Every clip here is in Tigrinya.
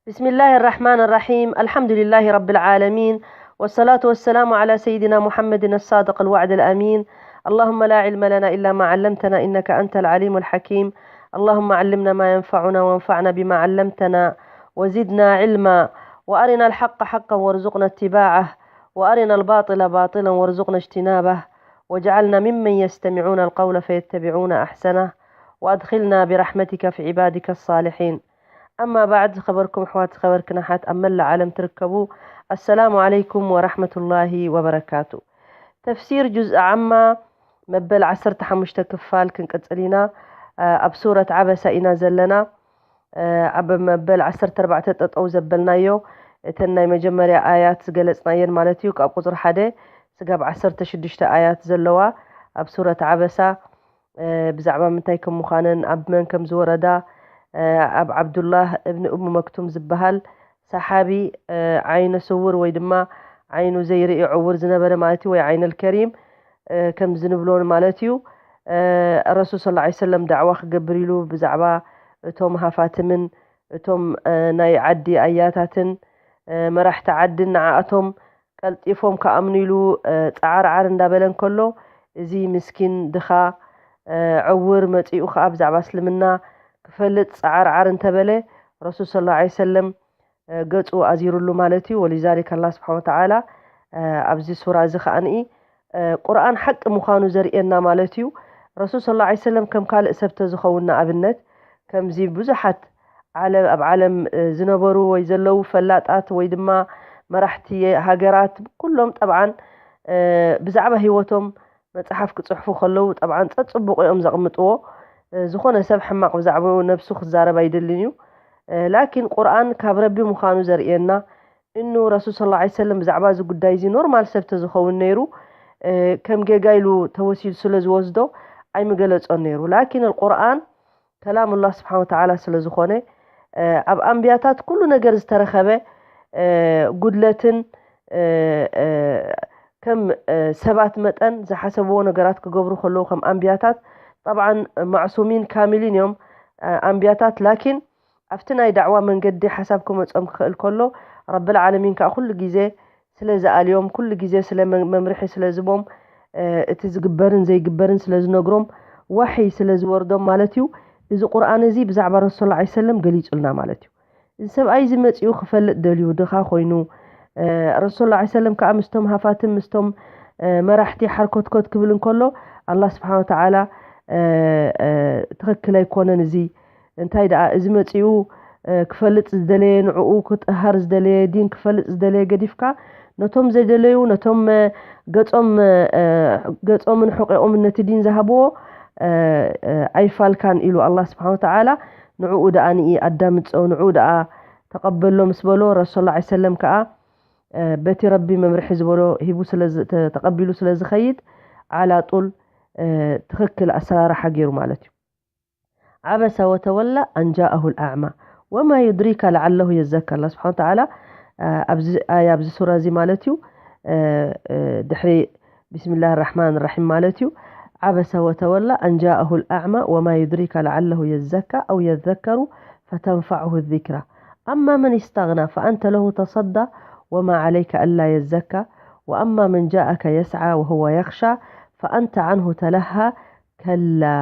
بسم الله الرحمن الرحيم. الحمد لله رب العالمين. والصلاة والسلام على سيدنا محمد الصادق الوعد الأمين. اللهم لا علم لنا إلا ما علمتنا إنك أنت العليم الحكيم. اللهم علمنا ما ينفعنا وانفعنا بما علمتنا وزدنا علما. وأرنا الحق حقا وارزقنا اتباعه. وأرنا الباطل باطلا وارزقنا اجتنابه. واجعلنا ممن يستمعون القول فيتبعون أحسنه. وأدخلنا برحمتك في عبادك الصالحين. ኣማ ባዕድ፣ ዝኸበርኩም ኣሕዋት፣ ዝኸበርክን ኣሓት ኣብ መላእ ዓለም ትርከቡ፣ ኣሰላሙ ዓለይኩም ወራሕመቱላሂ ወበረካቱ። ተፍሲር ጁዝ ዓማ መበል ዓሰርተ ሓሙሽተ ክፋል ክንቅጽል ኢና። ኣብ ሱረት ዓበሳ ኢና ዘለና። ኣብ መበል ዓሰርተ ኣርባዕተ ጠጠው ዘበልናዮ፣ እተን ናይ መጀመርያ ኣያት ዝገለጽናየን ማለት እዩ፣ ካብ ቁጽሪ ሓደ ስጋብ ዓሰርተ ሽዱሽተ ኣያት ዘለዋ ኣብ ሱረት ዓበሳ፣ ብዛዕባ ምንታይ ከም ምዃነን፣ ኣብ መን ከም ዝወረዳ፣ ኣብ ዓብዱላህ እብኒ እሙ መክቱም ዝበሃል ሰሓቢ፣ ዓይነ ስውር ወይ ድማ ዓይኑ ዘይርኢ ዕውር ዝነበረ ማለት እዩ፣ ወይ ዓይነል ከሪም ከም ዝንብሎ ማለት እዩ። ረሱል ሰለላሁ ዐለይሂ ወሰለም ዳዕዋ ክገብር ኢሉ ብዛዕባ እቶም ሃፋትምን እቶም ናይ ዓዲ ኣያታትን መራሕቲ ዓድን ንዓኣቶም ቀልጢፎም ክኣምኑ ኢሉ ጻዓርዓር እንዳበለ እንከሎ፣ እዚ ምስኪን ድኻ ዕውር መጺኡ ኸኣ ብዛዕባ እስልምና ክፈልጥ ጻዓርዓር እንተበለ፣ ረሱል ሰለላሁ ዐለይሂ ወሰለም ገጹ ኣዚሩሉ ማለት እዩ። ወሊዛሊክ ኣላህ ስብሓነ ወተዓላ ኣብዚ ሱራ እዚ ኸኣ ንኢ ቁርኣን ሓቂ ምዃኑ ዘርእየና ማለት እዩ። ረሱል ሰለላሁ ዐለይሂ ወሰለም ከም ካልእ ሰብ ተዝኸውን፣ ንኣብነት ከምዚ ብዙሓት ዓለም፣ ኣብ ዓለም ዝነበሩ ወይ ዘለዉ ፈላጣት ወይ ድማ መራሕቲ ሃገራት ኩሎም ጠብዓን ብዛዕባ ህይወቶም መጽሓፍ ክጽሕፉ ከለዉ ጠብዓን ጸጽቡቑ እዮም ዘቕምጥዎ። ዝኾነ ሰብ ሕማቕ ብዛዕባኡ ነብሱ ክዛረብ ኣይደልን እዩ። ላኪን ቁርኣን ካብ ረቢ ምዃኑ ዘርእየና፣ እኑ ረሱል ሰለላሁ ዐለይሂ ወሰለም ብዛዕባ እዚ ጉዳይ እዚ ኖርማል ሰብ ተዝኸውን ነይሩ፣ ከም ጌጋ ኢሉ ተወሲዱ ስለ ዝወስዶ ኣይምገለጾን ነይሩ። ላኪን ኣልቁርኣን ከላም ኣላህ ስብሓነ ወተዓላ ስለ ዝኾነ፣ ኣብ ኣንብያታት ኩሉ ነገር ዝተረኸበ ጉድለትን፣ ከም ሰባት መጠን ዝሓሰብዎ ነገራት ክገብሩ ከለዉ ከም ኣንብያታት፣ ጠብዓን ማዕሱሚን ካሚሊን እዮም ኣንብያታት። ላኪን ኣብቲ ናይ ዳዕዋ መንገዲ ሓሳብ ክመጾም ክኽእል ከሎ፣ ረብል ዓለሚን ከኣ ኩሉ ግዜ ስለ ዝኣልዮም፣ ኩሉ ግዜ ስለ መ-፣ መምርሒ ስለ ዝቦም፣ እቲ ዝግበርን ዘይግበርን ስለ ዝነግሮም፣ ዋሕይ ስለ ዝወርዶም ማለት እዩ። እዚ ቁርኣን እዚ ብዛዕባ ረሱል ሰለላሁ ዐለይሂ ወሰለም ገሊጹልና ማለት እዩ። እዚ ሰብኣይ እዚ መጺኡ ክፈልጥ ደልዩ፣ ድኻ ኮይኑ፣ ረሱል ሰለላሁ ዐለይሂ ወሰለም ከኣ ምስቶም ሃፋትም፣ ምስቶም መራሕቲ ሓርኮትኮት ክብል እንከሎ፣ ኣላህ ስብሓነ ወተዓላ ትኽክል ኣይኮነን እዚ፣ እንታይ ደኣ፣ እዚ መጺኡ፣ እ፣ ክፈልጥ ዝደለየ፣ ንዕኡ ክጥሃር ዝደለየ፣ ዲን ክፈልጥ ዝደለየ ገዲፍካ፣ ነቶም ዘይደለዩ፣ ነቶም፣ እ፣ ገጾም፣ እ፣ ገጾምን ሕቖኦምን ነቲ ዲን ዝሃብዎ፣ እ፣ እ፣ ኣይፋልካን ኢሉ ኣላህ ስብሓነ ወተዓላ። ንዕኡ ደኣ ንኢ ኣዳምጾ፣ ንዕኡ ደኣ ተቐበሎ ምስ በሎ፣ ረሱል ሰለላሁ ዐለይሂ ወሰለም ከኣ፣ እ፣ በቲ ረቢ መምርሒ ዝበሎ ሂቡ ስለ ዝ-፣ ተ-፣ ተቐቢሉ ስለ ዝኸይድ፣ ዓላ ጡል፣ እ፣ ትኽክል ኣሰራርሓ ገይሩ ማለት እዩ። عبس وتولى أن جاءه الأعمى وما يدريك لعله يزكى. ኣላህ ስብሓነ ወተዓላ፣ እ፣ ኣብዚ ኣያ፣ ኣብዚ ሱራ እዚ ማለት እዩ፣ እ፣ እ፣ ድሕሪ ብስሚላህ ራሕማን ራሒም ማለት እዩ። عبس وتولى أن جاءه الأعمى وما يدريك لعله يزكى أو يذكر فتنفعه الذكرى. أما من استغنى فأنت له تصدى وما عليك ألا يزكى وأما من جاءك يسعى وهو يخشى فأنت عنه تلهى. كلا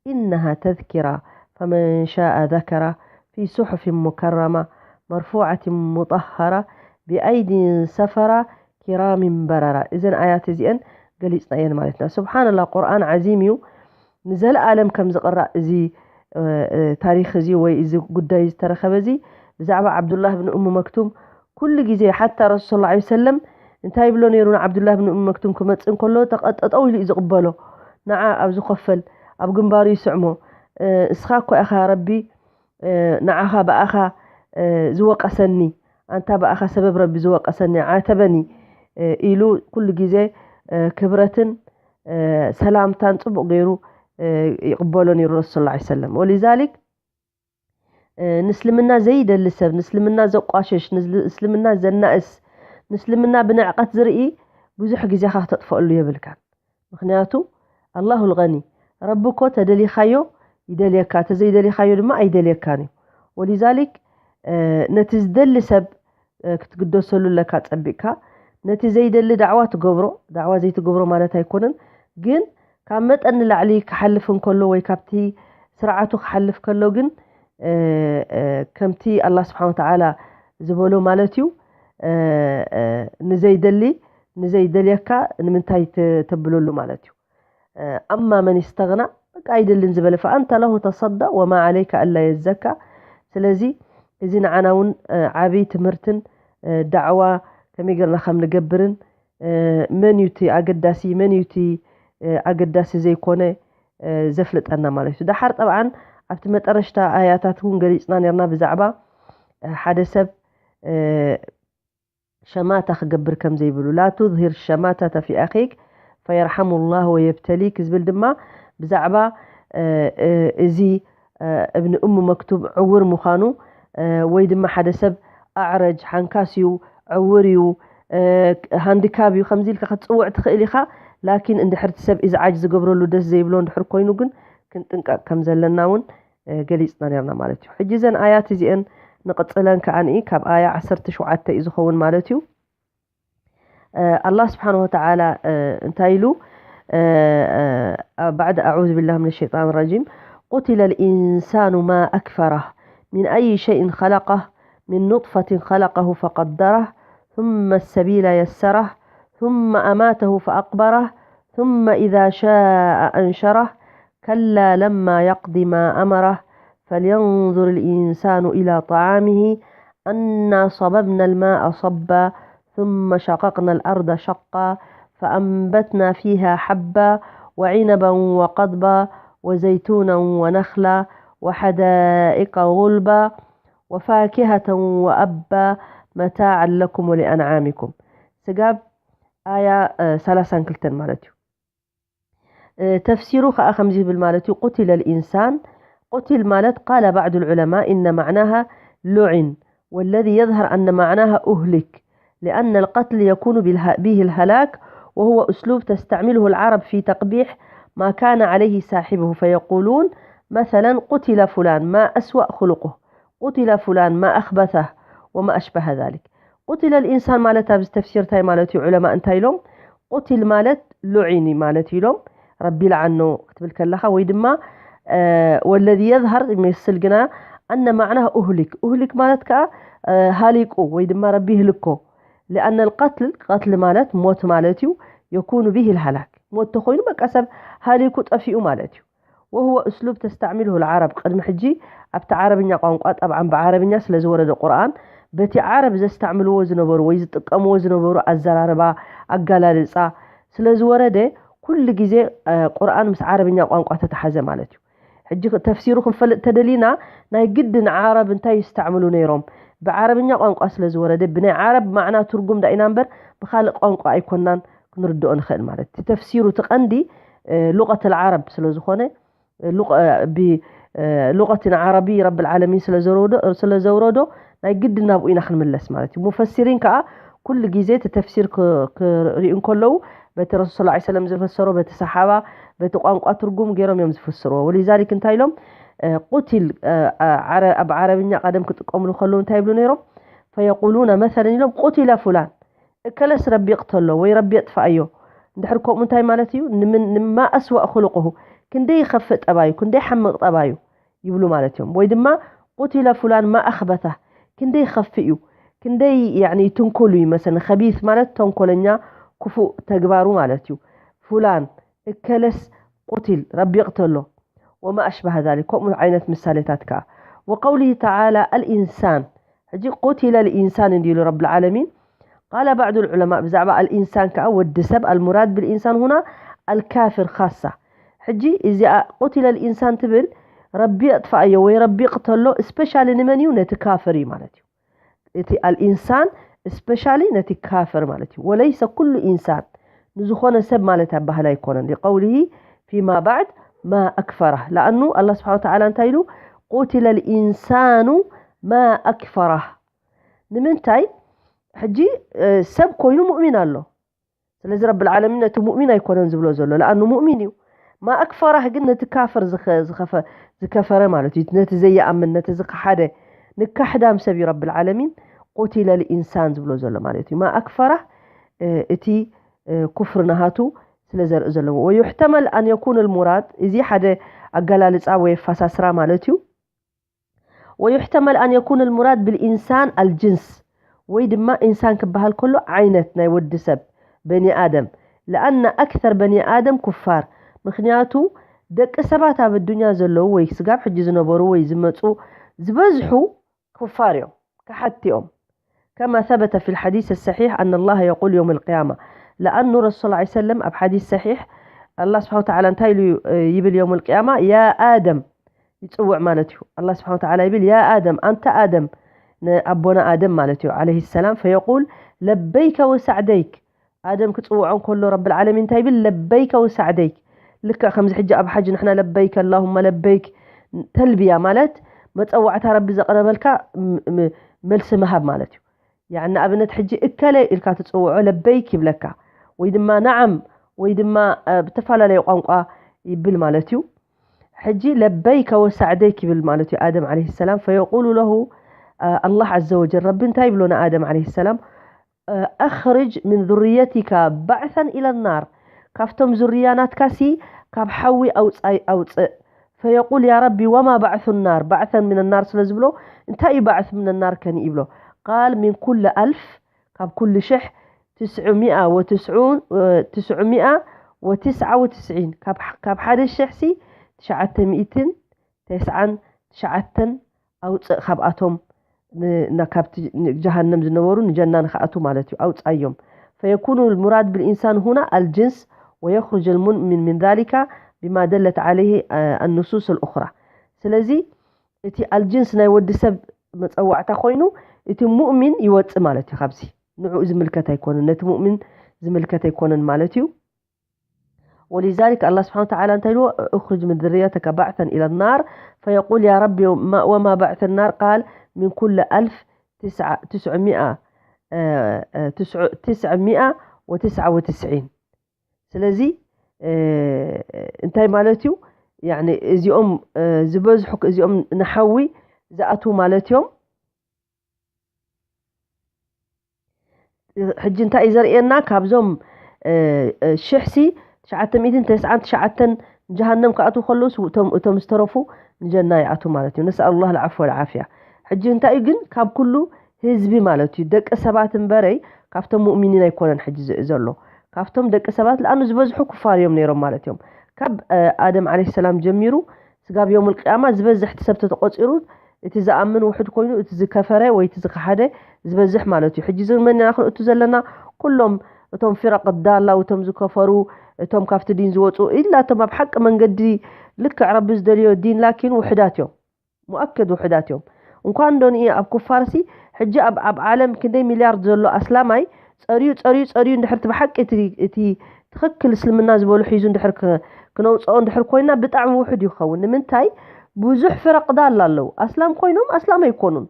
إنها تذكرة فمن شاء ذكره في صحف مكرمة مرفوعة مطهرة بأيد سفرة كرام بررة. እዘን ኣያት እዚአን ገሊጽናየን ማለትና። ሱብሓነላህ፣ ቁርኣን ዓዚም እዩ። ንዘለኣለም ከም ዝቕራእ እዚ፣ እ፣ እ፣ ታሪኽ እዚ ወይ እዚ ጉዳይ ዝተረኸበ እዚ ብዛዕባ ዓብዱላህ ብን ኡሙ መክቱም ኩሉ ግዜ ሓታ ረሱል ሰለላሁ ዐለይሂ ወሰለም እንታይ ይብሎ ነይሩ ንዓብዱላህ ብን ኡም መክቱም ክመጽእ እንከሎ ተቐ-፣ ጠጠው ኢሉ እዩ ዝቕበሎ። ንዓ ኣብዚ ኮፈል ኣብ ግንባሩ ይስዕሞ። እ፣ እስኻ እኮ ኢኻ ረቢ፣ እ፣ ንዓኻ ብኣኻ፣ እ፣ ዝወቀሰኒ፣ ኣንታ ብኣኻ ሰበብ ረቢ ዝወቀሰኒ፣ ዓተበኒ፣ እ፣ ኢሉ ኩሉ ግዜ፣ እ፣ ክብረትን፣ እ፣ ሰላምታን ጽቡቕ ገይሩ፣ እ፣ ይቕበሎ ነይሩ ረሱል ሰለላሁ ዐለይሂ ወሰለም። ወሊዛሊክ እ፣ ንእስልምና ዘይደሊ ሰብ፣ ንእስልምና ዘቋሽሽ፣ ንእስል-፣ እስልምና ዘናእስ፣ ንእስልምና ብንዕቀት ዝርኢ ብዙሕ ግዜኻ ክተጥፈኣሉ የብልካን። ምኽንያቱ ኣላሁል ገኒ፣ ረቢ እኮ ተደሊኻዮ ይደልየካ፣ ተዘይደሊኻዮ ድማ ኣይደልየካን እዩ። ወሊዛሊክ፣ ነቲ ዝደሊ ሰብ ክትግደሰሉ ኣለካ ጸቢቕካ። ነቲ ዘይደሊ ዳዕዋ ትገብሮ፣ ዳዕዋ ዘይትገብሮ ማለት ኣይኮነን፣ ግን ካብ መጠን ንላዕሊ ክሓልፍ እንከሎ ወይ ካብቲ ስርዓቱ ክሓልፍ ከሎ ግን ከምቲ ኣላ ስብሓን ወተዓላ ዝበሎ ማለት እዩ። ንዘይደሊ ንዘይደልየካ ንምንታይ ተብለሉ ማለት እዩ። ኣማ መን ስተግና በቃ ኣይደልን ዝበለ ፈኣንተ ለሁ ተሰዳ ወማ ዓለይካ ኣላ የዘካ። ስለዚ እዚ ንዓና እውን ዓብይ ትምህርትን ዳዕዋ ከመይ ገርና ከም ንገብርን መን እዩ እቲ ኣገዳሲ መን እዩ እቲ ኣገዳሲ ዘይኮነ ዘፍልጠና ማለት እዩ። ደሓር ጠብዓን ኣብቲ መጠረሽታ ኣያታት እውን ገሊፅና ነርና ብዛዕባ ሓደ ሰብ ሸማታ ክገብር ከም ዘይብሉ ላ ቱዝሂር ሸማታተ ፊ ኣኺክ ፈየርሓሙ ላህ ወየብተሊክ ዝብል ድማ ብዛዕባ እዚ እብኒ እሙ መክቱብ ዕውር ምዃኑ ወይ ድማ ሓደ ሰብ ኣዕረጅ ሓንካስ እዩ፣ ዕውር እዩ፣ ሃንዲካብ እዩ ከምዚ ኢልካ ክትፅውዕ ትኽእል ኢኻ። ላኪን እንድሕር እቲ ሰብ ኢዝዓጅ ዝገብረሉ ደስ ዘይብሎ እንድሕር ኮይኑ ግን ክንጥንቀቕ ከም ዘለና እውን ገሊፅና ነርና ማለት እዩ። ሕጂ እዘን ኣያት እዚአን ንቕፅለን ከዓኒ ካብ ኣያ ዓሰርተ ሸውዓተ እዩ ዝኸውን ማለት እዩ። ኣላህ ስብሓን ወተዓላ እንታይ ኢሉ بعد أعوذ بالله من الشيطان الرجيم قتل الإنسان ما أكفره من أي شيء خلقه من نطفة خلقه فقدره ثم السبيل يسره ثم أماته فأقبره ثم إذا شاء أنشره كلا لما يقض ما أمره فلينظر الإنسان إلى طعامه أنا صببنا الماء صبا ثم شققنا الأرض شقا فأنبتنا فيها حبا وعنبا وقضبا وزيتونا ونخلا وحدائق غلبا وفاكهة وأبا متاعا لكم ولأنعامكم. ስጋብ ኣያ ሰላሳን ክልተን ማለት እዩ። ተፍሲሩ ከኣ ከምዚ ይብል ማለት እዩ። قتل الإنسان قتل ማለት قال بعض العلماء إن معناها لعن والذي يظهر أن معناها أهلك لأن القتل يكون به الهلاك وهو أسلوب تستعمله العرب في تقبيح ما كان عليه صاحبه فيقولون مثلا قتل فلان ما أسوأ خلقه قتل فلان ما أخبثه وما أشبه ذلك قتل الإنسان ማለት ኣብዚ ተፍሲር እንታይ ማለት እዩ? ዑለማ እንታይ ኢሎም? ቁቲል ማለት ሉዒኒ ማለት ኢሎም። ረቢ ለዓኖ ክትብል ከለኻ ወይ ድማ ወለዚ የዝሃር ይመስል ግና ኣነ ማዕና ኡህሊክ ኡህሊክ ማለት ከዓ ሃሊቁ ወይ ድማ ረቢ ይህልኮ። لأن القتل ቀትሊ ማለት ሞት ማለት እዩ። يكون به الهلاك ሞት ተኮይኑ በቃ ሰብ ሃሊኩ ጠፊኡ ማለት እዩ። وهو أسلوب تستعمله العرب ቅድሚ ሕጂ ኣብቲ ዓረብኛ ቋንቋ ጠብዓን ብዓረብኛ ስለ ዝወረደ ቁርኣን በቲ ዓረብ ዘስተዕምልዎ ዝነበሩ ወይ ዝጥቀምዎ ዝነበሩ ኣዘራርባ ኣጋላልፃ ስለ ዝወረደ ኩሉ ግዜ ቁርኣን ምስ ዓረብኛ ቋንቋ ተተሓዘ ማለት እዩ። ሕጂ ተፍሲሩ ክንፈልጥ ተደሊና ናይ ግድን ዓረብ እንታይ ይስተዕምሉ ነይሮም ብዓረብኛ ቋንቋ ስለ ዝወረደ ብናይ ዓረብ ማዕና ትርጉም ዳኢና እምበር ብካልእ ቋንቋ ኣይኮናን ክንርድኦ ንኽእል ማለት እቲ ተፍሲሩ እቲ ቀንዲ ሉቀት ዓረብ ስለ ዝኾነ ሉቀትን ዓረቢ ረብል ዓለሚን ስለ ዘውረዶ ናይ ግድን ናብኡ ኢና ክንምለስ ማለት እዩ። ሙፈሲሪን ከዓ ኩሉ ግዜ እቲ ተፍሲር ክርእዩ እንከለዉ በቲ ረሱል ስ ሰለም ዝፈሰሮ በቲ ሰሓባ በቲ ቋንቋ ትርጉም ገይሮም እዮም ዝፍስርዎ። ወሊዛሊክ እንታይ ኢሎም ቁቲል ኣብ ዓረብኛ ቀደም ክጥቀምሉ ከለዉ እንታይ ይብሉ ነይሮም? ፈየቁሉነ መሰለን ኢሎም ቁቲለ ፉላን እከለስ ረቢ ይቕተሎ ወይ ረቢ የጥፍኣዮ። እንድሕር ከምኡ እንታይ ማለት እዩ? ንማ ኣስዋእ ክልቁሁ ክንደይ ይኸፍእ ጠባዩ ክንደይ ሓምቕ ጠባዩ ይብሉ ማለት እዮም። ወይ ድማ ቁቲለ ፉላን ማ ኣኽበታ ክንደይ ይኸፍእ እዩ ክንደይ ትንኩል እዩ መሰለን ከቢት ማለት ተንኮለኛ ክፉእ ተግባሩ ማለት እዩ። ፉላን እከለስ ቁቲል ረቢ ይቕተሎ ወማ ኣሽባህ ዛሊክ ከምኡ ዓይነት ምሳሌታት ከዓ ወቀውሊሂ ተዓላ ኣልኢንሳን ሕጂ ቁቲለ ልኢንሳን እንዲ ኢሉ ረብል ዓለሚን ቃለ ባዕዱ ልዑለማ ብዛዕባ ኣልኢንሳን ከዓ ወዲ ሰብ ኣልሙራድ ብልኢንሳን ሁና ኣልካፍር ካሳ ሕጂ እዚኣ ቁቲለ ልኢንሳን ትብል ረቢ ኣጥፋኣዮ ወይ ረቢ ቅተሎ ስፔሻሊ ንመን እዩ ነቲ ካፍር እዩ ማለት እዩ እቲ ኣልኢንሳን ስፔሻሊ ነቲ ካፍር ማለት እዩ ወለይሰ ኩሉ ኢንሳን ንዝኾነ ሰብ ማለት ኣባህል ኣይኮነን ሊቀውልሂ ፊማ ባዕድ ማ ኣክፈራህ ለኣኑ ኣላ ስብሓን ተዓላ እንታይ ኢሉ ቁትለ ልኢንሳኑ ማ ኣክፈራህ ንምንታይ ሕጂ ሰብ ኮይኑ ሙእሚን ኣሎ ስለዚ ረብል ዓለሚን ነቲ ሙእሚን ኣይኮነን ዝብሎ ዘሎ ለኣኑ ሙእሚን እዩ ማ ኣክፈራህ ግን ነቲ ካፍር ዝከፈረ ማለት እዩ ነቲ ዘይኣምን ነቲ ዝከሓደ ንካሕዳም ሰብ እዩ ረብል ዓለሚን ቁቲለ ልኢንሳን ዝብሎ ዘሎ ማለት እዩ። ማ ኣክፈራ፣ እ፣ እቲ፣ እ፣ ኩፍሪ ናሃቱ ስለ ዘርኢ ዘለዎ። ويحتمل أن يكون المراد، እዚ ሓደ ኣገላልጻ ወይ ኣፈሳስራ ማለት እዩ። ويحتمل أن يكون المراد بالإنسان الجنس، ወይ ድማ ኢንሳን ክበሃል ከሎ ዓይነት ናይ ወዲ ሰብ፣ በኒ ኣደም። لأن أكثر بني آدم كفار، ምኽንያቱ ደቂ ሰባት ኣብ ኣዱኛ ዘለዉ ወይ ስጋብ ሕጂ ዝነበሩ ወይ ዝመጹ ዝበዝሑ ኩፋር እዮም፣ ከሓድቲ እዮም። كما ثبت في الحديث الصحيح أن الله يقول يوم القيامة، لأنه رسول صلى الله عليه وسلم ኣብ ሓዲስ ሰሒሕ ኣላህ ስብሓን ወተዓላ እንታይ ኢሉ ይብል? يوم القيامة يا آدم ይጽውዕ ማለት እዩ። ኣላህ ስብሓን ወተዓላ ይብል ያ ኣደም፣ ኣንታ ኣደም፣ ንኣቦና ኣደም ማለት እዩ ዓለይሂ ሰላም። فيقول لبيك وسعديك، ኣደም ክጽውዖ እንከሎ ረብል ዓለሚን እንታይ ይብል? ለበይከ ወሳዕደይክ። ልክዕ ከምዚ ሕጂ ኣብ ሓጂ ንሕና ለበይከ ኣላሁመ ለበይክ፣ ተልብያ ማለት መጸዋዕታ ረቢ ዘቕረበልካ ም- ም- መልሲ ምሃብ ማለት እዩ። ያዕ ንኣብነት ሕጂ እከለ ኢልካ ትጽውዖ ለበይክ ይብለካ፣ ወይ ድማ ነዓም፣ ወይ ድማ እ፣ ብተፈላለየ ቋንቋ ይብል ማለት እዩ። ሕጂ ለበይከ ወሳዕደይክ ይብል ማለት እዩ ኣደም ዓለይሂ ሰላም። ፈየቁሉ ለሁ እ፣ ኣላህ ዐዘ ወጀል ረቢ እንታይ ይብሎ ንኣደም ዓለይሂ ሰላም? أخرج من ذريتك بعثا إلى النار، ካብቶም ዙርያ ናትካሲ ካብ ሓዊ ኣውጻይ ኣውጽእ። فيقول يا ربي وما بعث النار، بعثا من النار ስለ ዝብሎ እንታይ እዩ بعث من النار ከኒ ይብሎ? قال من كل ألف، ካብ ኩሉ ሽሕ ትስዑ ሚኣ ወትስዑ ትስዑ ሚኣ ወትስዓ ወትስዒን፣ ካብ ካብ ሓደ ሽሕ ሲ ትሽዓተ ሚእትን ተስዓን ትሽዓተን ኣውፅእ ካብኣቶም ን- ና- ካብቲ ን- ጀሃነም ዝነበሩ ንጀና ንክኣቱ ማለት እዩ ኣውፃዮም። فيكون المراد بالإنسان هنا الجنس، ويخرج المؤمن من ذلك بما دلت عليه النصوص الأخرى. ስለዚ እቲ ኣልጅንስ ናይ ወዲ ሰብ መፀዋዕታ ኮይኑ እቲ ሙእሚን ይወፅእ ማለት እዩ ካብዚ። ንዕኡ ዝምልከት ኣይኮነን፣ ነቲ ሙእሚን ዝምልከት ኣይኮነን ማለት እዩ። ولذلك الله سبحانه وتعالى እንታይ ኢሉ? أخرج من ذريتك بعثا إلى النار فيقول يا رب ما- وما بعث النار؟ قال من كل ألف تسعة تسعمائة تسعمائة وتسعة وتسعين. ስለዚ እንታይ ማለት እዩ? ያኒ እዚኦም ዝበዝሑ እዚኦም ንሓዊ ዝኣትዉ ማለት እዮም። ሕጂ እንታይ እዩ ዘርእየና? ካብዞም ሽሕሲ ትሽዓተ ሚእትን ተስዓን ትሽዓተን ጀሃነም ክኣትዉ ከለውስ እቶም ዝተረፉ ንጀና ይኣትዉ ማለት እዩ። ነስኣል ላህ ልዓፍ ወልዓፍያ። ሕጂ እንታይ እዩ ግን ካብ ኩሉ ህዝቢ ማለት እዩ ደቂ ሰባት እምበረይ ካብቶም ሙእሚኒን ኣይኮነን ሕጂ ዘሎ ካብቶም ደቂ ሰባት ለኣኑ ዝበዝሑ ኩፋር እዮም ነይሮም ማለት እዮም። ካብ ኣደም ዓለይሂ ሰላም ጀሚሩ ስጋብ የውም ልቅያማ ዝበዝሕ ሰብ ተተቆፂሩ እቲ ዝኣምን ውሑድ ኮይኑ እቲ ዝከፈረ ወይ እቲ ዝከሓደ ዝበዝሕ ማለት እዩ። ሕጂ ዝመንና ክንእቱ ዘለና ኩሎም እቶም ፊረቅ ዳላ እቶም ዝከፈሩ እቶም ካብቲ ዲን ዝወፁ ኢላ እቶም ኣብ ሓቂ መንገዲ ልክዕ ረቢ ዝደልዮ ዲን ላኪን ውሕዳት እዮም። ሙኣከድ ውሕዳት እዮም። እንኳን ዶ ንኢ ኣብ ኩፋርሲ ሕጂ ኣብ ኣብ ዓለም ክንደይ ሚልያርድ ዘሎ ኣስላማይ ፀርዩ ፀርዩ ፀርዩ እንድሕር እቲ ብሓቂ እቲ እቲ ትኽክል እስልምና ዝበሉ ሒዙ እንድሕር ክ- ክነውፅኦ እንድሕር ኮይና ብጣዕሚ ውሑድ ይኸውን። ንምንታይ? ብዙሕ ፍረቅ ዳላ ኣለዉ። ኣስላም ኮይኖም ኣስላም ኣይኮኑን።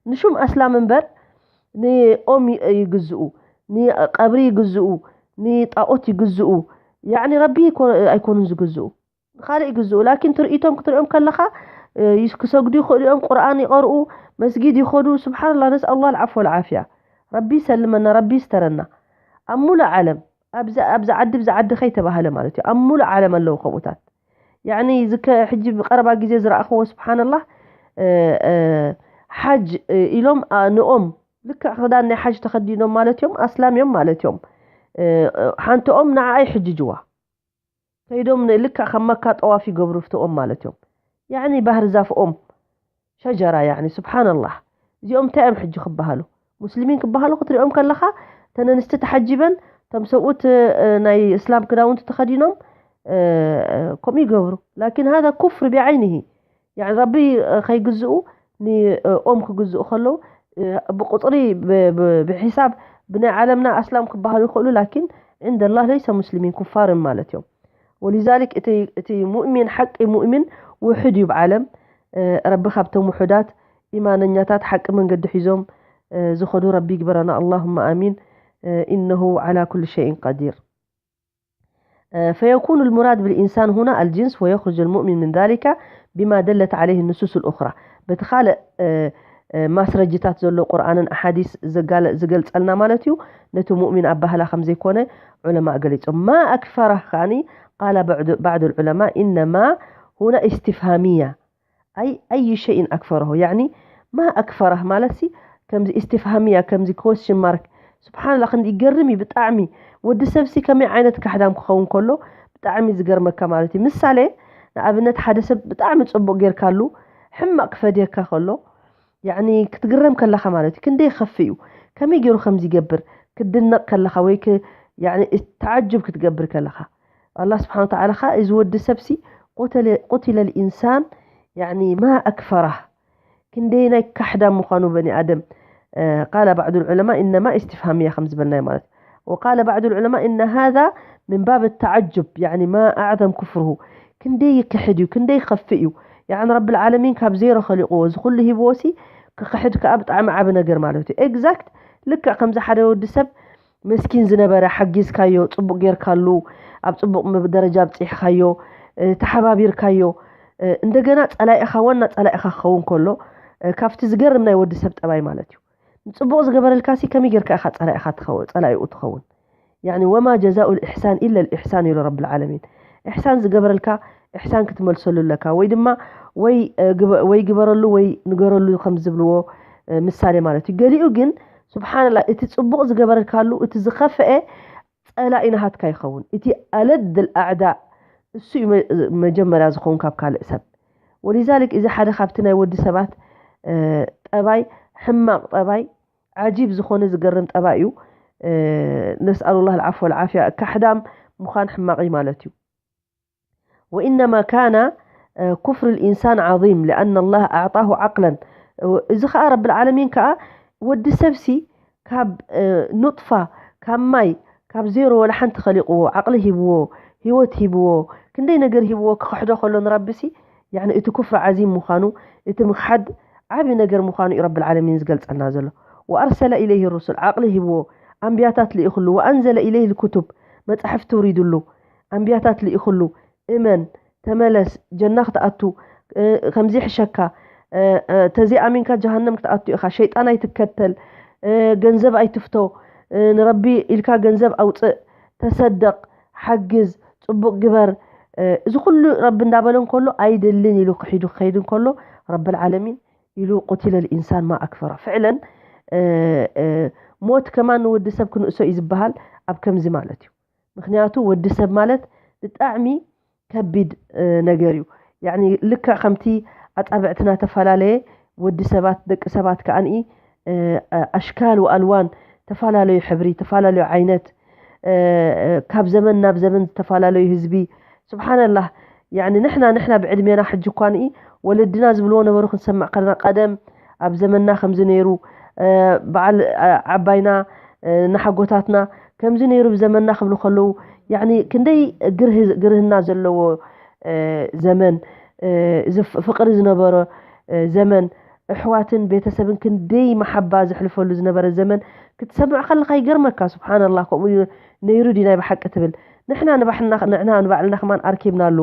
ንሹም ኣስላም እምበር ንኦም ይ- ይግዝኡ፣ ንቀብሪ ይግዝኡ፣ ንጣኦት ይግዝኡ። ያዕኒ ረቢ ኣይኮ- ኣይኮኑን ዝግዝኡ። ንኻልእ ይግዝኡ ላኪን ትርኢቶም ክትሪኦም ከለኻ ክሰግዱ ይኽእሉ እዮም። ቁርኣን ይቐርኡ፣ መስጊድ ይኸዱ። ስብሓንላ ነስኣሉላ ልዓፍ ወልዓፍያ። ረቢ ይሰልመና፣ ረቢ ይስተረና። ኣብ ሙሉእ ዓለም ኣብዚ ኣብዚ ዓዲ ብዚ ዓዲ ከይተባህለ ማለት እዩ ኣብ ሙሉእ ዓለም ኣለዉ ከምኡታት። ያኒ ዝከ ሕጂ ብቀረባ ግዜ ዝረኣኽዎ ስብሓንላ ሓጅ ኢሎም ንኦም ልክዕ ክዳን ናይ ሓጅ ተኸዲኖም ማለት እዮም ኣስላም እዮም ማለት እዮም። ሓንቲኦም ንዓኣ ይሕጅጅዋ ከይዶም ልክዕ ከም መካ ጠዋፍ ይገብሩ ፍትኦም ማለት እዮም። ያኒ ባህር ዛፍኦም ሸጀራ ያኒ ስብሓንላህ። እዚኦም እንታይ እዮም ሕጂ ክበሃሉ? ሙስሊሚን ክበሃሉ ክትሪኦም ከለኻ ተነንስቲ ተሓጂበን ተም ሰብኡት ናይ እስላም ክዳውንቲ ተኸዲኖም ከምኡ ይገብሩ። ላኪን ሃዛ ኩፍር ቢዓይኒሂ ያኒ ረቢ ከይግዝኡ ንኦም ክግዝኡ ከለዉ ብቁፅሪ ብሒሳብ ብናይ ዓለምና ኣስላም ክበሃሉ ይኽእሉ ላኪን ዕንደ ላህ ለይሰ ሙስሊሚን ኩፋርን ማለት እዮም። ወሊዛሊክ እቲ ሙእሚን ሓቂ ሙእሚን ውሑድ እዩ ብዓለም። ረቢ ካብቶም ውሑዳት ኢማነኛታት ሓቂ መንገዲ ሒዞም ዝኸዱ ረቢ ይግበረና ኣላሁማ ኣሚን። ኢነሁ ዓላ ኩል ሸይን ቀዲር። فيكون المراد بالإنسان هنا الجنس ويخرج المؤمن من ذلك بما دلت عليه النصوص الأخرى። በቲ ካልእ ማስረጅታት ዘሎ ቁርኣንን ኣሓዲስ ዝገልፀልና ማለት እዩ። ነቲ ሙእሚን ኣባህላ ከም ዘይኮነ ዑለማ ገሊፆም። ማ ኣክፈራ ከዓኒ ቃለ ባዕዱ ዑለማ ኢነማ ሁና ኢስቲፍሃሚያ ኣይ ኣይ ሸይን ኣክፈረሁ ያኒ ማ ኣክፈራህ ማለት ሲ ከምዚ ኢስቲፍሃሚያ ከምዚ ኮስሽን ማርክ ስብሓንላ ክንዲ ይገርም እዩ ብጣዕሚ። ወዲ ሰብ ሲ ከመይ ዓይነት ካሕዳም ክኸውን ከሎ ብጣዕሚ ዝገርመካ ማለት እዩ። ምሳሌ ንኣብነት ሓደ ሰብ ብጣዕሚ ፅቡቅ ጌርካሉ ሕማቅ ክፈድየካ ከሎ ያኒ ክትግረም ከለኻ ማለት እዩ ክንደይ ከፍ እዩ። ከመይ ገይሩ ከምዚ ይገብር ክትድነቕ ከለኻ ወይ ተዓጅብ ክትገብር ከለኻ ኣላ ስብሓን ተዓላ ኸዓ እዚ ወዲ ሰብሲ ቁትለ ልኢንሳን ያኒ ማ ኣክፈራህ ክንደይ ናይ ካሕዳ ምዃኑ በኒ ኣደም ቃለ ባዕዱ ልዑለማ ኢነማ ኢስቲፍሃምያ ከም ዝበልናዮ ማለት وقال بعض العلماء إن هذا من باب التعجب يعني ما أعظم كفره ክንደይ ይክሕድ እዩ ክንደይ ይኸፍእ እዩ يعني ረቢ العالمين ካብ ዜሮ ኸሊቕዎ እዚ ኩሉ ሂብዎ ሲ ክኽሕድ ከዓ ብጣዕሚ ዓቢ ነገር ማለት እዩ exact ልክዕ ከምዚ ሓደ ወዲ ሰብ መስኪን ዝነበረ ሓጊዝካዮ፣ ጽቡቕ ጌርካሉ፣ ኣብ ጽቡቕ ደረጃ ኣብጺሕኻዮ፣ ተሓባቢርካዮ፣ እንደገና ጸላኢኻ ዋና ጸላኢኻ ክኸውን ከሎ ካብቲ ዝገርም ናይ ወዲ ሰብ ጠባይ ማለት እዩ። ንጽቡቕ ዝገበረልካሲ ከመይ ጌርካ ኢኻ ጸላኢኻ ጸላኢኡ ትኸውን? ያኒ ወማ ጀዛኡ ልኢሕሳን ኢለ ልኢሕሳን ኢሉ ረብል ዓለሚን። ኢሕሳን ዝገበረልካ ኢሕሳን ክትመልሰሉ ኣለካ ወይ ድማ ወይ ግበረሉ ወይ ንገረሉ ከም ዝብልዎ ምሳሌ ማለት እዩ። ገሊኡ ግን ስብሓንላ እቲ ፅቡቕ ዝገበረልካሉ እቲ ዝኸፍአ ፀላኢ ናሃትካ ይኸውን። እቲ ኣለድ ኣዕዳ እሱ እዩ መጀመርያ ዝኸውን ካብ ካልእ ሰብ። ወሊዛሊክ እዚ ሓደ ካብቲ ናይ ወዲ ሰባት ጠባይ ሕማቕ ጠባይ ዓጂብ ዝኾነ ዝገርም ጠባይ እዩ። ነስኣሉ ላህ ልዓፍ ወልዓፍያ። ካሕዳም ምዃን ሕማቕ እዩ ማለት እዩ። وإنما كان كفر الإنسان عظيم لأن الله أعطاه عقلا እዚ ኸዓ ረብል ዓለሚን ከዓ ወዲ ሰብሲ ካብ ኑጥፋ ካብ ማይ ካብ ዜሮ ወላ ሓንቲ ኸሊቕዎ ዓቕሊ ሂብዎ ህይወት ሂብዎ ክንደይ ነገር ሂብዎ ክኽሕዶ ከሎ ንረብሲ ያኒ እቲ ኩፍሪ ዓዚም ምዃኑ እቲ ምኽሓድ ዓቢ ነገር ምዃኑ እዩ ረብል ዓለሚን ዝገልጸልና ዘሎ። وأرسل إليه الرسل ዓቕሊ ሂብዎ ኣንብያታት ልኢኽሉ وأنزل إليه الكتب መጻሕፍቲ ውሪድሉ ኣንብያታት ልኢኽሉ እመን ተመለስ ጀና ክትኣቱ ከምዚ ይሕሸካ ተዘይኣሚንካ ጀሃነም ክትኣቱ ኢኻ ሸይጣን ኣይትከተል ገንዘብ ኣይትፍቶ ንረቢ ኢልካ ገንዘብ ኣውፅእ ተሰደቕ ሓግዝ ፅቡቕ ግበር እዚ ኩሉ ረቢ እንዳበለ እንከሎ ኣይደልን ኢሉ ክሒዱ ክኸይድ እንከሎ ረብል ዓለሚን ኢሉ ቁቲለ ልኢንሳን ማ ኣክፈራ ፍዕለን ሞት ከማን ንወዲ ሰብ ክንእሶ እዩ ዝበሃል ኣብ ከምዚ ማለት እዩ ምክንያቱ ወዲ ሰብ ማለት ብጣዕሚ ከቢድ ነገር እዩ ያኒ ልክዕ ከምቲ ኣፃብዕትና ተፈላለየ ወዲ ሰባት ደቂ ሰባት ከዓንኢ ኣሽካል ወኣልዋን ተፈላለዩ ሕብሪ ተፈላለዩ ዓይነት ካብ ዘመን ናብ ዘመን ዝተፈላለዩ ህዝቢ ስብሓንላህ ያኒ ንሕና ንሕና ብዕድሜና ሕጂ እኳ ንኢ ወለድና ዝብልዎ ነበሩ ክንሰምዕ ከለና ቀደም ኣብ ዘመንና ከምዚ ነይሩ በዓል ዓባይና ንሓጎታትና ከምዚ ነይሩ ብዘመንና ክብሉ ከለዉ ያኒ ክንደይ ግርህና ዘለዎ ዘመን ፍቅሪ ዝነበሮ ዘመን ኣሕዋትን ቤተሰብን ክንደይ መሓባ ዘሕልፈሉ ዝነበረ ዘመን ክትሰምዕ ከለካ ይገርመካ ስብሓንላህ ከምኡ ነይሩ ድዩ ናይ ብሓቂ ትብል ንሕና ንባዕልና ንዕና ንባዕልና ከማን ኣርኪብናሉ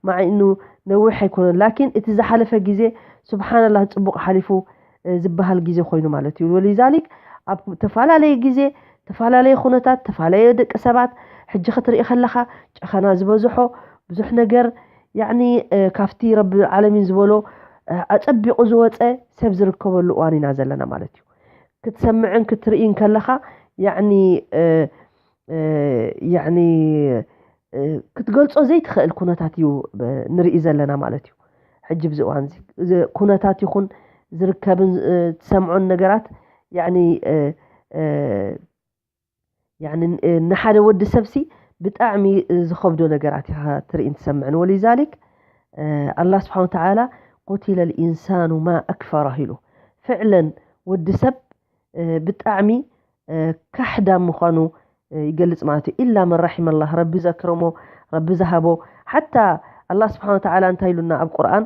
ማዕኑ ነዊሕ ኣይኮነን ላኪን እቲ ዝሓለፈ ግዜ ስብሓንላህ ፅቡቅ ሓሊፉ ዝበሃል ግዜ ኮይኑ ማለት እዩ ወሊዛሊክ ኣብ ተፈላለየ ግዜ ተፈላለየ ኩነታት ተፈላለየ ደቂ ሰባት ሕጂ ክትርኢ ከለካ ጨኸና ዝበዝሖ ብዙሕ ነገር ያኒ ካብቲ ረቢ ዓለሚን ዝበሎ ኣፀቢቑ ዝወፀ ሰብ ዝርከበሉ እዋን ኢና ዘለና ማለት እዩ ክትሰምዕን ክትርእን ከለኻ ያኒ ያኒ ክትገልጾ ዘይትኽእል ኩነታት እዩ ንርኢ ዘለና ማለት እዩ ሕጂ ብዚ እዋን እዚ ኩነታት ይኹን ዝርከብን ትሰምዖን ነገራት ያኒ ንሓደ ወዲ ሰብሲ ብጣዕሚ ዝኸብዶ ነገራት ኢኻ ትርኢን ትሰምዕን ወሊዛሊክ ኣላ ስብሓን ተዓላ ቁቲለ ልኢንሳኑ ማ ኣክፈራህ ኢሉ ፍዕለን ወዲ ሰብ ብጣዕሚ ካሕዳም ምዃኑ ይገልጽ ማለት እዩ ኢላ መን ራሒመ ላህ ረቢ ዘክረሞ ረቢ ዝሃቦ ሓታ ኣላ ስብሓን ተዓላ እንታይ ኢሉና ኣብ ቁርኣን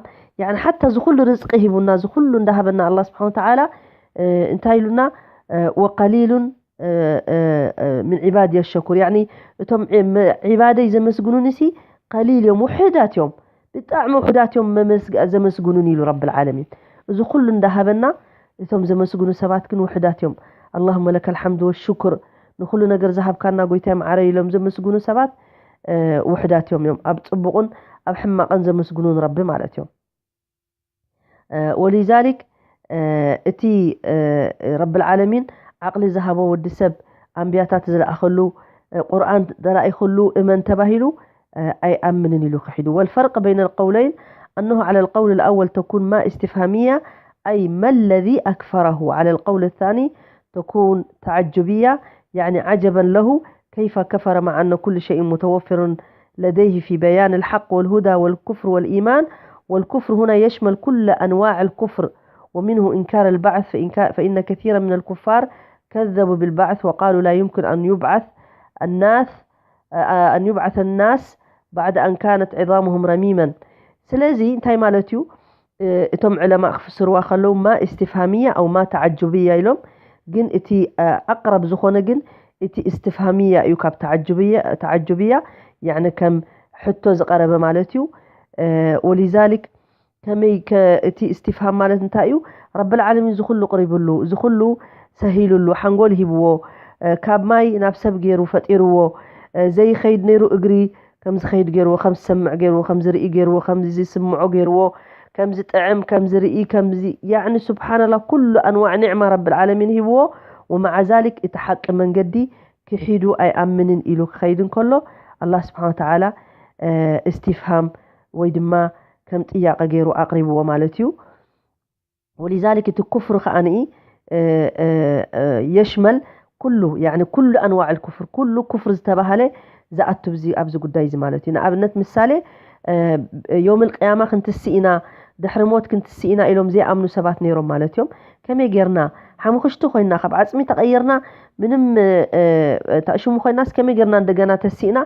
ሓታ ዝኩሉ ርዝቂ ሂቡና ዝኩሉ እንዳሃበና ኣላ ስብሓን ተዓላ እንታይ ኢሉና ወቀሊሉን ምን ዒባድየ ሸኩር ያኒ እቶም ዒባደይ ዘመስግኑኒ ሲ ቀሊል እዮም ውሑዳት እዮም ብጣዕሚ ውሑዳት እዮም ዘመስግኑኒ ኢሉ ረብል ዓለሚን እዚ ኩሉ እንዳሃበና እቶም ዘመስግኑ ሰባት ግን ውሕዳት እዮም። اللهم لك الحمد والشكر፣ ንኹሉ ነገር ዝሃብካና ጎይታይ ማዓረይ ኢሎም ዘመስግኑ ሰባት ውሕዳት እዮም እዮም ኣብ ፅቡቕን ኣብ ሕማቕን ዘመስግኑ ንረቢ ማለት እዮም። ولذلك እቲ ረብ العالمين ዓቕሊ ዝሃቦ ወዲ ሰብ ኣንብያታት ዝለኣኸሉ ቁርኣን ተላኢኹሉ እመን ተባሂሉ ኣይኣምንን ኢሉ ክሒዱ። والفرق بين القولين أنه على القول الأول تكون ما استفهامية، أي ما الذي أكفره. على القول الثاني تكون تعجبية، يعني عجبا له كيف كفر مع أن كل شيء متوفر لديه في بيان الحق والهدى والكفر والإيمان. والكفر هنا يشمل كل أنواع الكفر، ومنه إنكار البعث، فإن كا-، فإن كثيرا من الكفار كذبوا بالبعث وقالوا لا يمكن أن يبعث الناس، آه، أن يبعث الناس بعد أن كانت عظامهم رميما. ስለዚ እንታይ ማለት እዩ? እቶም ዕለማእ ክፍስርዋ ከለዉ ማ እስትፍሃምያ ኣው ማ ተዓጅብያ ኢሎም። ግን እቲ ኣቅረብ ዝኾነ ግን እቲ እስትፍሃምያ እዩ ካብ ተዓጅብያ። ተዓጅብያ ያዕኒ ከም ሕቶ ዝቀረበ ማለት እዩ። ወሊዛሊክ ከመይ ከ-፣ እቲ እስትፍሃም ማለት እንታይ እዩ? ረብል ዓለሚን ዝኹሉ ቅሪብሉ፣ ዝኹሉ ሰሂሉሉ፣ ሓንጎል ሂብዎ፣ ካብ ማይ ናብ ሰብ ገይሩ ፈጢርዎ፣ ዘይኸይድ ነይሩ እግሪ ከም ዝኸይድ ገይርዎ፣ ከም ዝሰምዕ ገይርዎ፣ ከም ዝርኢ ገይርዎ፣ ከም ዝስምዖ ገይርዎ፣ ከም ዝጥዕም፣ ከም ዝርኢ፣ ከም ዚ-፣ ያዕኒ ስብሓንላ ኩሉ ኣንዋዕ ኒዕማ ረብል ዓለሚን ሂብዎ። ወመዓ ዛሊክ እቲ ሓቂ መንገዲ ክሒዱ ኣይኣምንን ኢሉ ክኸይድ እንከሎ ኣላህ ስብሓን ወተዓላ እስትፍሃም ወይ ድማ ከም ጥያቐ ገይሩ ኣቕሪብዎ ማለት እዩ። ወሊዛሊክ እቲ ኩፍር ከኣ ንኢ የሽመል ኩሉ ያዕኒ ኩሉ ኣንዋዕ ኩፍር ኩሉ ኩፍር ዝተባሃለ ዝኣቱ ኣብዚ ጉዳይ እዚ ማለት እዩ። ንኣብነት ምሳሌ ዮም ልቅያማ ክንትስእ ኢና ድሕሪ ሞት ክንትስእ ኢና ኢሎም ዘይኣምኑ ሰባት ነይሮም ማለት እዮም። ከመይ ጌርና ሓሙኽሽቲ ኮይና ካብ ዓፅሚ ተቐይርና ምንም ታእሽሙ ኮይናስ ከመይ ጌርና እንደገና ተሲእና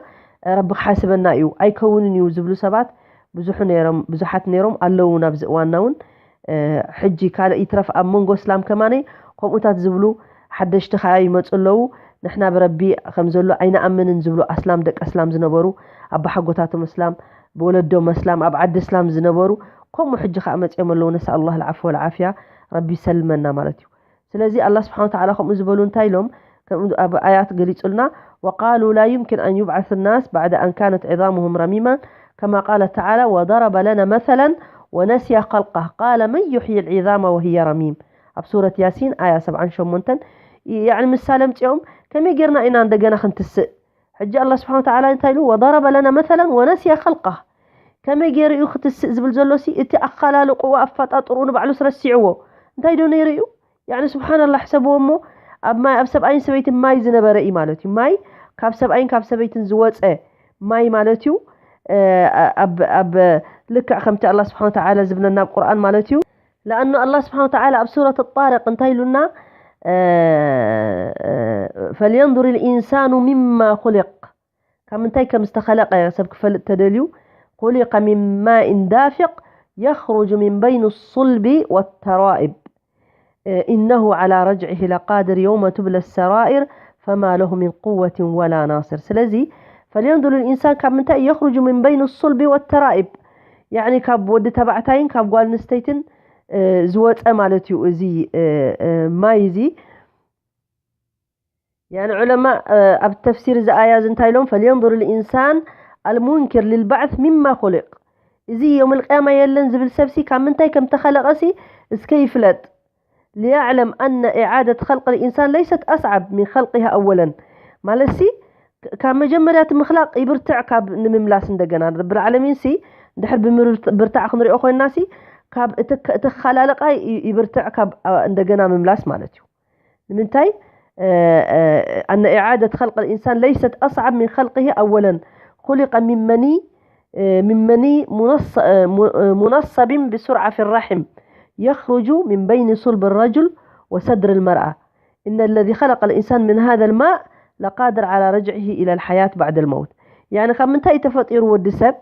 ረቢ ክሓስበና እዩ ኣይከውንን እዩ ዝብሉ ሰባት ብዙሑ ነይሮም ብዙሓት ነይሮም ኣለዉ ናብዚ እዋንና እውን ሕጂ ካልእ ይትረፍ ኣብ መንጎ እስላም ከማነይ ከምኡታት ዝብሉ ሓደሽቲ ከኣ ይመፁ ኣለዉ። ንሕና ብረቢ ከም ዘሎ ኣይንኣምንን ዝብሉ ኣስላም ደቂ ኣስላም ዝነበሩ ኣባሓጎታቶም እስላም ብወለዶም ኣስላም ኣብ ዓዲ እስላም ዝነበሩ ከምኡ ሕጂ ከኣ መፅኦም ኣለዉ። ነስኣል ኣላህ ልዓፍ ወልዓፍያ ረቢ ይሰልመና ማለት እዩ። ስለዚ ኣላህ ስብሓን ወተዓላ ከምኡ ዝበሉ እንታይ ኢሎም ከምኡ ኣብ ኣያት ገሊፁልና وقالوا لا يمكن أن يبعث الناس بعد أن كانت عظامهم رميما كما قال تعالى وضرب لنا مثلا ونسي خلقه قال من يحيي العظام وهي رميم ኣብ ሱረት ያሲን ኣያ ሰብዓን ሸሞንተን ያዕኒ ምሳሌ ኣምፅኦም ከመይ ጌርና ኢና እንደገና ክንትስእ ሕጂ ኣላ ስብሓን ወተዓላ እንታይ ኢሉ وضرب لنا مثلا ونسي خلقه ከመይ ገይሩ እዩ ክትስእ ዝብል ዘሎ ሲ እቲ ኣኸላልቅኡ ኣፈጣጥርኡ ንባዕሉስ ረሲዕዎ እንታይ ዶ ነይሩ እዩ ያዕኒ ስብሓንላ ሕሰብዎ እሞ ኣብ ማይ ኣብ ሰብኣይን ሰበይትን ማይ ዝነበረ እዩ ማለት እዩ ማይ ካብ ሰብኣይን ካብ ሰበይትን ዝወፀ ማይ ማለት እዩ ኣብ ልክዕ ከምቲ ኣላ ስብሓን ወተዓላ ዝብለና ኣብ ቁርኣን ማለት እዩ ለኣኑ ኣላ ስብሓን ወተዓላ ኣብ ሱረት ጣረቅ እንታይ ኢሉና فلينظر الإنسان مما خلق ካብ ምንታይ ከም ዝተኸለቀ ሰብ ክፈልጥ ተደልዩ خلق من ماء دافق يخرج من بين الصلب والترائب إنه على رجعه لقادر يوم تبلى السرائر فما له من قوة ولا ناصر ስለዚ فلينظر الإنسان ካብ ምንታይ يخرج من بين الصلب والترائب ያዕኒ ካብ ወዲ ተባዕታይን ካብ ጓል ኣንስተይትን ዝወፀ ማለት እዩ እዚ ማይ እዚ ያዕኒ ዑለማ ኣብ ተፍሲር እዚ ኣያ እዚ እንታይ ኢሎም فلينظر الإنسان المنكر للبعث مما خلق እዚ ዮም ልቅያማ የለን ዝብል ሰብሲ ካብ ምንታይ ከም ተኸለቐሲ እስከ ይፍለጥ ليعلم أن إعادة خلق الإنسان ليست أصعب من خلقه أولا ማለትሲ ካብ መጀመርያ እቲ ምኽላቕ ይብርትዕ ካብ ንምምላስ እንደገና ረብል ዓለሚን ሲ ድሕር ብምብርታዕ ክንሪኦ ኮይንና ሲ ካብ እቲ ኸላልቃ ይብርትዕ ካብ እንደገና ምምላስ ማለት እዩ ንምንታይ أن إعادة خلق الإنسان ليست أصعب من خلقه أولا خلق من مني من مني منصب بسرعة في الرحم يخرج من بين صلب الرجل وصدر المرأة إن الذي خلق الإنسان من هذا الماء لقادر على رجعه إلى الحياة بعد الموت يعني ካብ ምንታይ ተፈጢሩ ወዲ ሰብ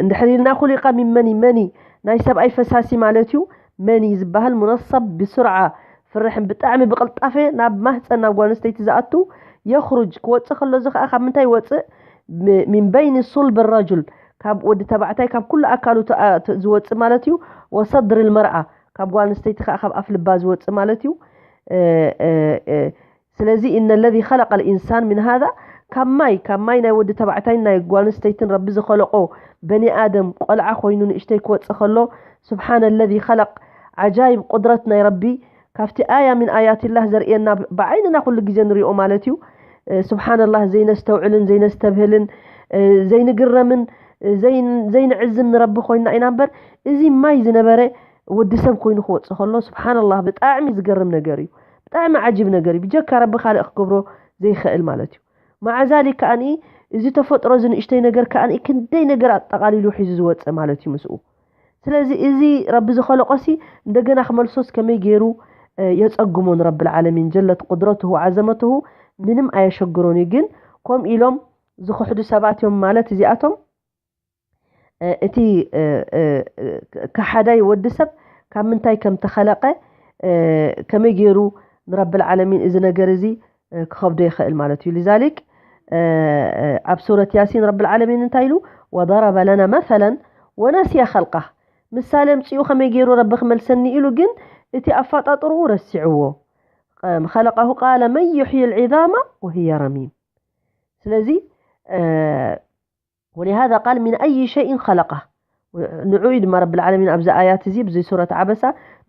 እንድሕር ኢልና خلق من مني مني ናይ ሰብኣይ ፈሳሲ ማለት እዩ مني ዝበሃል منصب بسرعة في الرحم ብጣዕሚ ብቅልጣፈ ናብ ማህፀን ናብ ጓል ኣንስተይቲ ዝኣቱ يخرج ክወፅእ ከሎ እዚ ከዓ ካብ ምንታይ ይወፅእ من بين صلب الرجل ካብ ወዲ ተባዕታይ ካብ ኩሉ ኣካሉ ዝወፅእ ማለት እዩ وصدر المرأة ካብ ጓል ኣንስተይቲ ከዓ ካብ ኣፍ ልባ ዝወፅእ ማለት እዩ። ስለዚ إن الذي خلق الإنسان من هذا ካብ ማይ ካብ ማይ ናይ ወዲ ተባዕታይን ናይ ጓል ኣንስተይትን ረቢ ዝኸለቆ በኒ ኣደም ቆልዓ ኮይኑ ንእሽተይ ክወፅእ ከሎ سبحان الذي خلق عجائب قدرة ናይ ረቢ ካብቲ ኣያ من آيات الله ዘርእየና ብዓይንና ኩሉ ግዜ ንሪኦ ማለት እዩ። ስብሓንላህ ዘይነስተውዕልን ዘይነስተብህልን ዘይንግረምን ዘይንዕዝን ንረቢ ኮይና ኢና እምበር እዚ ማይ ዝነበረ ወዲ ሰብ ኮይኑ ክወፅእ ከሎ ስብሓንላህ ብጣዕሚ ዝገርም ነገር እዩ። ብጣዕሚ ዓጂብ ነገር እዩ። ብጀካ ረቢ ካልእ ክገብሮ ዘይኽእል ማለት እዩ። ማዓ ዛሊክ ከኣ እዚ ተፈጥሮ እዚ ንእሽተይ ነገር ከኣ ክንደይ ነገር ኣጠቓሊሉ ሒዙ ዝወፅእ ማለት እዩ ምስኡ። ስለዚ እዚ ረቢ ዝኸለቆሲ እንደገና ክመልሶስ ከመይ ገይሩ የፀግሞ ንረቢ ልዓለሚን ጀለት ቁድረትሁ ዓዘመትሁ ምንም ኣየሸግሮን እዩ። ግን ከምኡ ኢሎም ዝኽሕዱ ሰባት እዮም ማለት እዚኣቶም እቲ ከሓዳይ ወዲ ሰብ ካብ ምንታይ ከም ተኸለቀ ከመይ ገይሩ ንረቢ ልዓለሚን እዚ ነገር እዚ ክኸብዶ ይኽእል ማለት እዩ። لذلك ኣብ ሱረት ያሲን ረቢ ልዓለሚን እንታይ ኢሉ وضرب لنا مثلا ونسي خلقه ምሳሌ ኣምፂኡ ከመይ ገይሩ ረቢ ክመልሰኒ ኢሉ ግን እቲ ኣፈጣጥርኡ ረሲዕዎ خلقه قال من يحيي العظام وهي رميم ስለዚ ولهذا قال من أي شيء خلقه ንዑ እዩ ድማ ረቢ ልዓለሚን ኣብዚ ኣያት እዚ ብዚ ሱረት ዓበሳ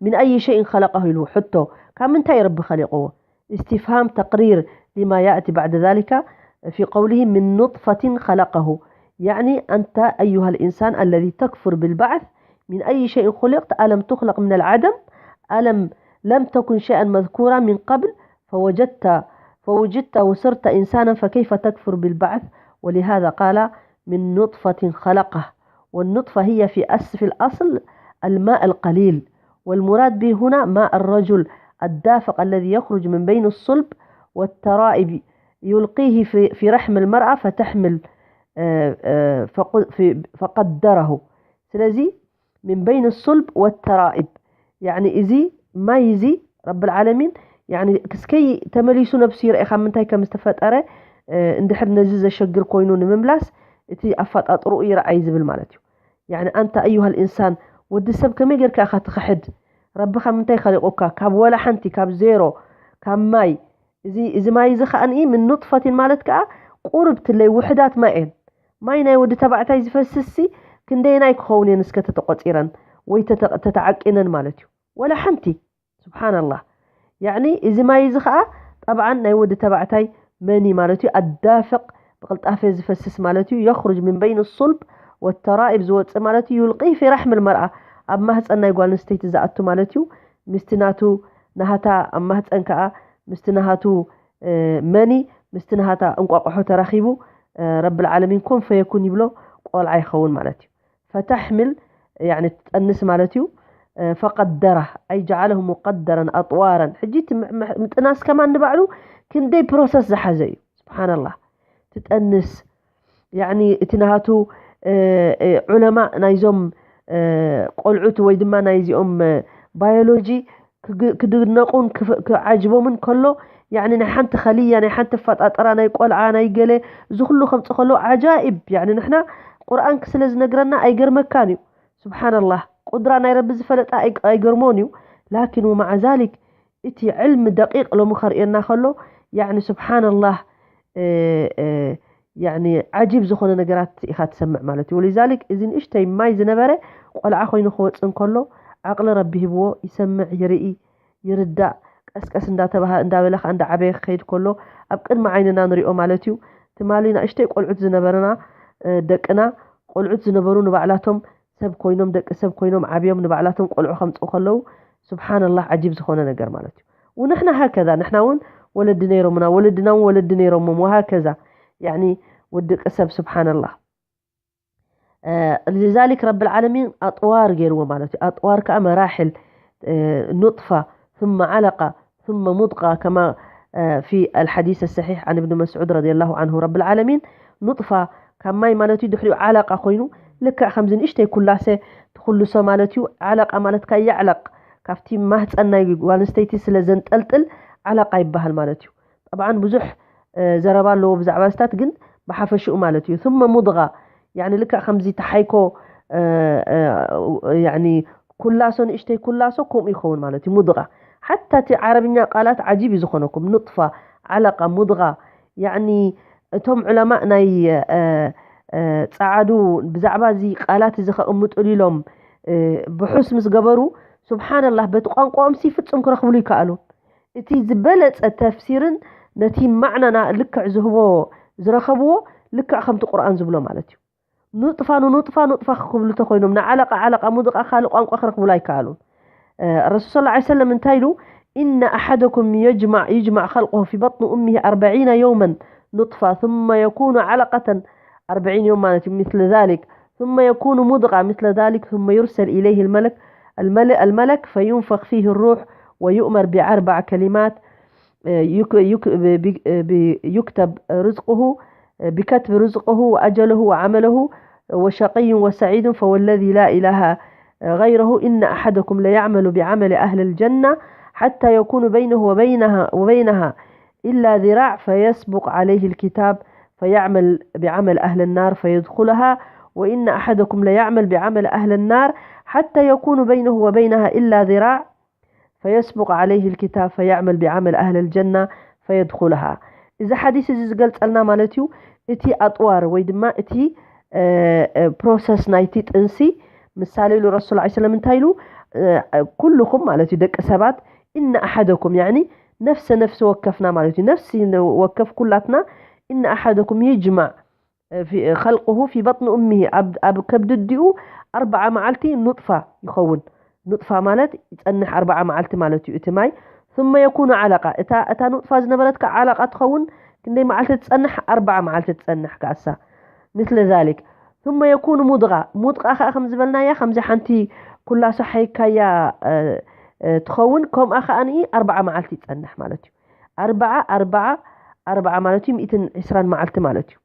من أي شيء خلقه ኢሉ ሕቶ ካብ ምንታይ ረቢ ኸሊቕዎ استفهام تقرير لما يأتي بعد ذلك في قوله من نطفة خلقه يعني أنت أيها الإنسان الذي تكفر بالبعث من أي شيء خلقت ألم تخلق من العدم ألم لم تكن شيئا مذكورا من قبل فوجدت فوجدت وصرت إنسانا فكيف تكفر بالبعث ولهذا قال من نطفة خلقه والنطفة هي في أصل في الأصل الماء القليل والمراد به هنا ماء الرجل الدافق الذي يخرج من بين الصلب والترائب يلقيه في, في رحم المرأة فتحمل فقدره ስለዚ من بين الصلب والترائب يعني እዚ ማይ እዚ ረቢ ልዓለሚን ክስከይ ተመሊሱ ነብሱ ይርአ ካብ ምንታይ ከም ዝተፈጠረ እንድሕር ነዚ ዘሸግር ኮይኑ ንምምላስ እቲ ኣፈጣጥርኡ ይርኣይ ዝብል ማለት እዩ። يعني أنت أيها الإنسان ወዲ ሰብ ከመይ ጌርካ ኢኻ ትኽሕድ? ረቢ ካብ ምንታይ ከሊቑካ? ካብ ወላ ሓንቲ ካብ ዜሮ ካብ ማይ እዚ እዚ ማይ እዚ ከኣ ምን ኑጥፈቲን ማለት ከኣ ቁርብትለይ ውሕዳት ማይ እየን። ማይ ናይ ወዲ ተባዕታይ ዝፈስስሲ ክንደየናይ ክኸውን እየን እስከ ተተቆፂረን ወይ ተተዓቂነን ማለት እዩ። ወላ ሓንቲ ስብሓንላህ ያዕኒ እዚ ማይ እዚ ኸዓ ጠብዓን ናይ ወዲ ተባዕታይ መኒ ማለት እዩ ኣዳፍቕ ብቕልጣፈ ዝፈስስ ማለት እዩ የኽሩጅ ምን በይን ሱልብ ወተራኢብ ዝወፅእ ማለት እዩ ዩልቂ ፊ ራሕም ልመርኣ ኣብ ማህፀን ናይ ጓል ኣንስተይቲ ዝኣቱ ማለት እዩ ምስቲ ናቱ ናሃታ ኣብ ማህፀን ከዓ ምስቲ ናሃቱ መኒ ምስቲ ናሃታ እንቋቑሖ ተራኺቡ ረቢ ልዓለሚን ኮን ፈየኩን ይብሎ ቆልዓ ይኸውን ማለት እዩ ፈተሕምል ትጠንስ ማለት እዩ ፈቀደራ ኣይ ጀዓለሁ ሙቀደረን ኣጥዋረን ሕጂ ምጥናስ ከማን ንባዕሉ ክንደይ ፕሮሰስ ዝሓዘ እዩ ስብሓንላህ ትጠንስ ያኒ እቲ ናሃቱ ዑለማ ናይዞም ቆልዑት ወይ ድማ ናይዚኦም ባዮሎጂ ክድነቁን ክዓጅቦምን ከሎ ያኒ ናይ ሓንቲ ከልያ ናይ ሓንቲ ኣፈጣጠራ ናይ ቆልዓ ናይ ገለ እዚ ኩሉ ከምፅ ከሎ ዓጃኢብ ያኒ ንሕና ቁርኣን ስለ ዝነግረና ኣይገርመካን እዩ ስብሓንላህ ቁድራ ናይ ረቢ ዝፈለጠ ኣይገርሞን እዩ ላኪን ወማዓ ዛሊክ እቲ ዕልሚ ደቂቅ ሎሚ ከርእየና ከሎ ያኒ ስብሓንላህ ያኒ ዓጂብ ዝኾነ ነገራት ኢኻ ትሰምዕ ማለት እዩ ወሊዛሊክ እዚ ንእሽተይ ማይ ዝነበረ ቆልዓ ኮይኑ ክወፅእ እንከሎ ዓቕሊ ረቢ ሂብዎ ይሰምዕ ይርኢ ይርዳእ ቀስቀስ እንዳተባሃ እንዳበለ ከዓ እንዳዓበየ ክኸይድ ከሎ ኣብ ቅድሚ ዓይንና ንሪኦ ማለት እዩ ትማሊ ንእሽተይ ቆልዑት ዝነበረና ደቅና ቆልዑት ዝነበሩ ንባዕላቶም ሰብ ኮይኖም ደቂ ሰብ ኮይኖም ዓብዮም ንባዕላቶም ቆልዑ ከምፅኡ ከለዉ ስብሓንላህ ዓጂብ ዝኾነ ነገር ማለት እዩ ንሕና ሃከዛ ንሕና እውን ወለዲ ነይሮምና ወለድና እውን ወለዲ ነይሮሞም ወሃከዛ ያኒ ወድቂ ሰብ ስብሓንላህ لذلك رب العالمين أطوار ገይርዎ ማለት እዩ ኣጥዋር ከዓ መራሕል ኑጥፋ ثم علقة ثم مضغة كما في الحديث الصحيح عن ابن مسعود رضي الله عنه رب العالمين ኑጥፋ ካብ ማይ ማለት እዩ ድሕሪኡ ዓለቃ ኮይኑ ልክዕ ከምዚ ንእሽተይ ኩላሰ ትኩልሶ ማለት እዩ ዓለቃ ማለት ከዓ የዕለቅ ካብቲ ማህፀን ናይ ጓል ኣንስተይቲ ስለ ዘንጠልጥል ዓለቃ ይበሃል ማለት እዩ ጠብዓን ብዙሕ ዘረባ ኣለዎ ብዛዕባ ስታት ግን ብሓፈሽኡ ማለት እዩ ثم مضغة ያኒ ልክዕ ከምዚ ተሓይኮ ያኒ ኩላሶ ንእሽተይ ኩላሶ ከምኡ ይኸውን ማለት እዩ። ሙድቃ ሓታ እቲ ዓረብኛ ቃላት ዓጂብ እዩ ዝኾነኩም። ኑጥፋ፣ ዓለቃ፣ ሙድቃ፣ ያዕኒ እቶም ዑለማእ ናይ ጸዓዱ ብዛዕባ እዚ ቃላት እዚ ከቕምጥሉ ኢሎም ብሑስ ምስ ገበሩ፣ ስብሓንላህ፣ በቲ ቋንቋኦም ሲ ፍጹም ክረኽብሉ ይከኣሉ። እቲ ዝበለጸ ተፍሲርን ነቲ ማዕናና ልክዕ ዝህቦ ዝረኸብዎ ልክዕ ከምቲ ቁርኣን ዝብሎ ማለት እዩ። ኑጥፋ ንኑጥፋ ኑጥፋ ክብሉ ተኮይኖም ንዓለቃ ዓለቃ ሙድቃ ካልእ ቋንቋ ክረኽብሉ ኣይከኣሉን። ረሱል ስ ሰለም እንታይ ኢሉ? إن أحدكم يجمع يجمع خلقه في بطن أمه أربعين يوما نطفة ثم يكون علقة أربعين يوم ማለት እዩ مثل ذلك ثم يكون مضغة مثل ذلك ثم يرسل إليه الملك الملك فينفخ فيه الروح ويؤمر بأربع كلمات يكتب رزقه بكتب رزقه وأجله وعمله وشقي وسعيد فوالذي لا إله غيره إن أحدكم ليعمل بعمل أهل الجنة حتى يكون بينه وبينها وبينها إلا ذراع فيسبق عليه الكتاب فيعمل بعمل أهل النار فيدخلها وإن أحدكم ليعمل بعمل أهل النار حتى يكون بينه وبينها إلا ذراع فيسبق عليه الكتاب فيعمل بعمل أهل الجنة فيدخلها. እዚ ሓዲስ እዚ ዝገልጸልና ማለት እዩ እቲ ኣጥዋር ወይ ድማ እቲ ፕሮሰስ ናይቲ ጥንሲ ምሳሌ ኢሉ ረሱል ላ ሰለም እንታይ ኢሉ? ኩልኹም ማለት እዩ ደቂ ሰባት፣ إن أحدكم يعني ነፍሰ ነፍሲ ወከፍና ማለት እዩ፣ ነፍሲ ወከፍ ኩላትና إن أحدكم يجمع خلقه في بطن أمه ኣብ ከብዲ ኣዲኡ ኣርባዓ መዓልቲ ኑጥፋ ይኸውን። ኑጥፋ ማለት ይጸንሕ ኣርባዓ መዓልቲ ማለት እዩ እቲ ማይ። ثم يكون علقة እታ እታ ኑጥፋ ዝነበረት ከዓ ዓለቃ ትኸውን። ክንደይ መዓልቲ ትጸንሕ? ኣርባዓ መዓልቲ ትጸንሕ ከኣሳ። مثل ذلك ثم يكون مضغة ሙድቃ ከዓ ከም ዝበልናያ ከምዚ ሓንቲ ኩላሶ ሓይካያ ትኸውን። ከምኣ ከዓ ኣርባዓ መዓልቲ ይጸንሕ ማለት እዩ። ኣርባዓ ኣርባዓ ኣርባዓ ማለት እዩ ሚእትን ዕስራን መዓልቲ ማለት እዩ።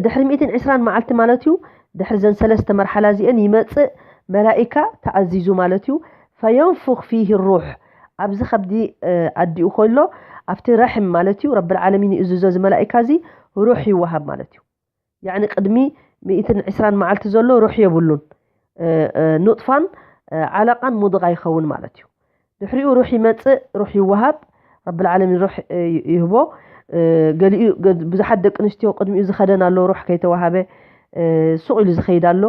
ድሕሪ ሚእትን ዕስራን መዓልቲ ማለት እዩ። ድሕሪ ዘን ሰለስተ መርሓላ እዚአን ይመፅእ መላኢካ ተኣዚዙ ማለት እዩ። فينفخ فيه الروح ኣብዚ ከብዲ ኣዲኡ ከሎ ኣብቲ ረሕም ማለት እዩ ረብል ዓለሚን ይእዝዞ እዚ መላኢካ እዚ ሩሕ ይወሃብ ማለት እዩ። ያዕኒ ቅድሚ ሚእትን ዕስራን መዓልቲ ዘሎ ሩሕ የብሉን። ኑጥፋን ዓለቃን ሙድቃ ይኸውን ማለት እዩ። ድሕሪኡ ሩሕ ይመፅእ፣ ሩሕ ይወሃብ፣ ረብል ዓለሚን ሩሕ ይህቦ። ገሊኡ ብዙሓት ደቂ ኣንስትዮ ቅድሚኡ ዝኸደን ኣሎ ሩሕ ከይተዋሃበ ሱቕ ኢሉ ዝኸይድ ኣሎ።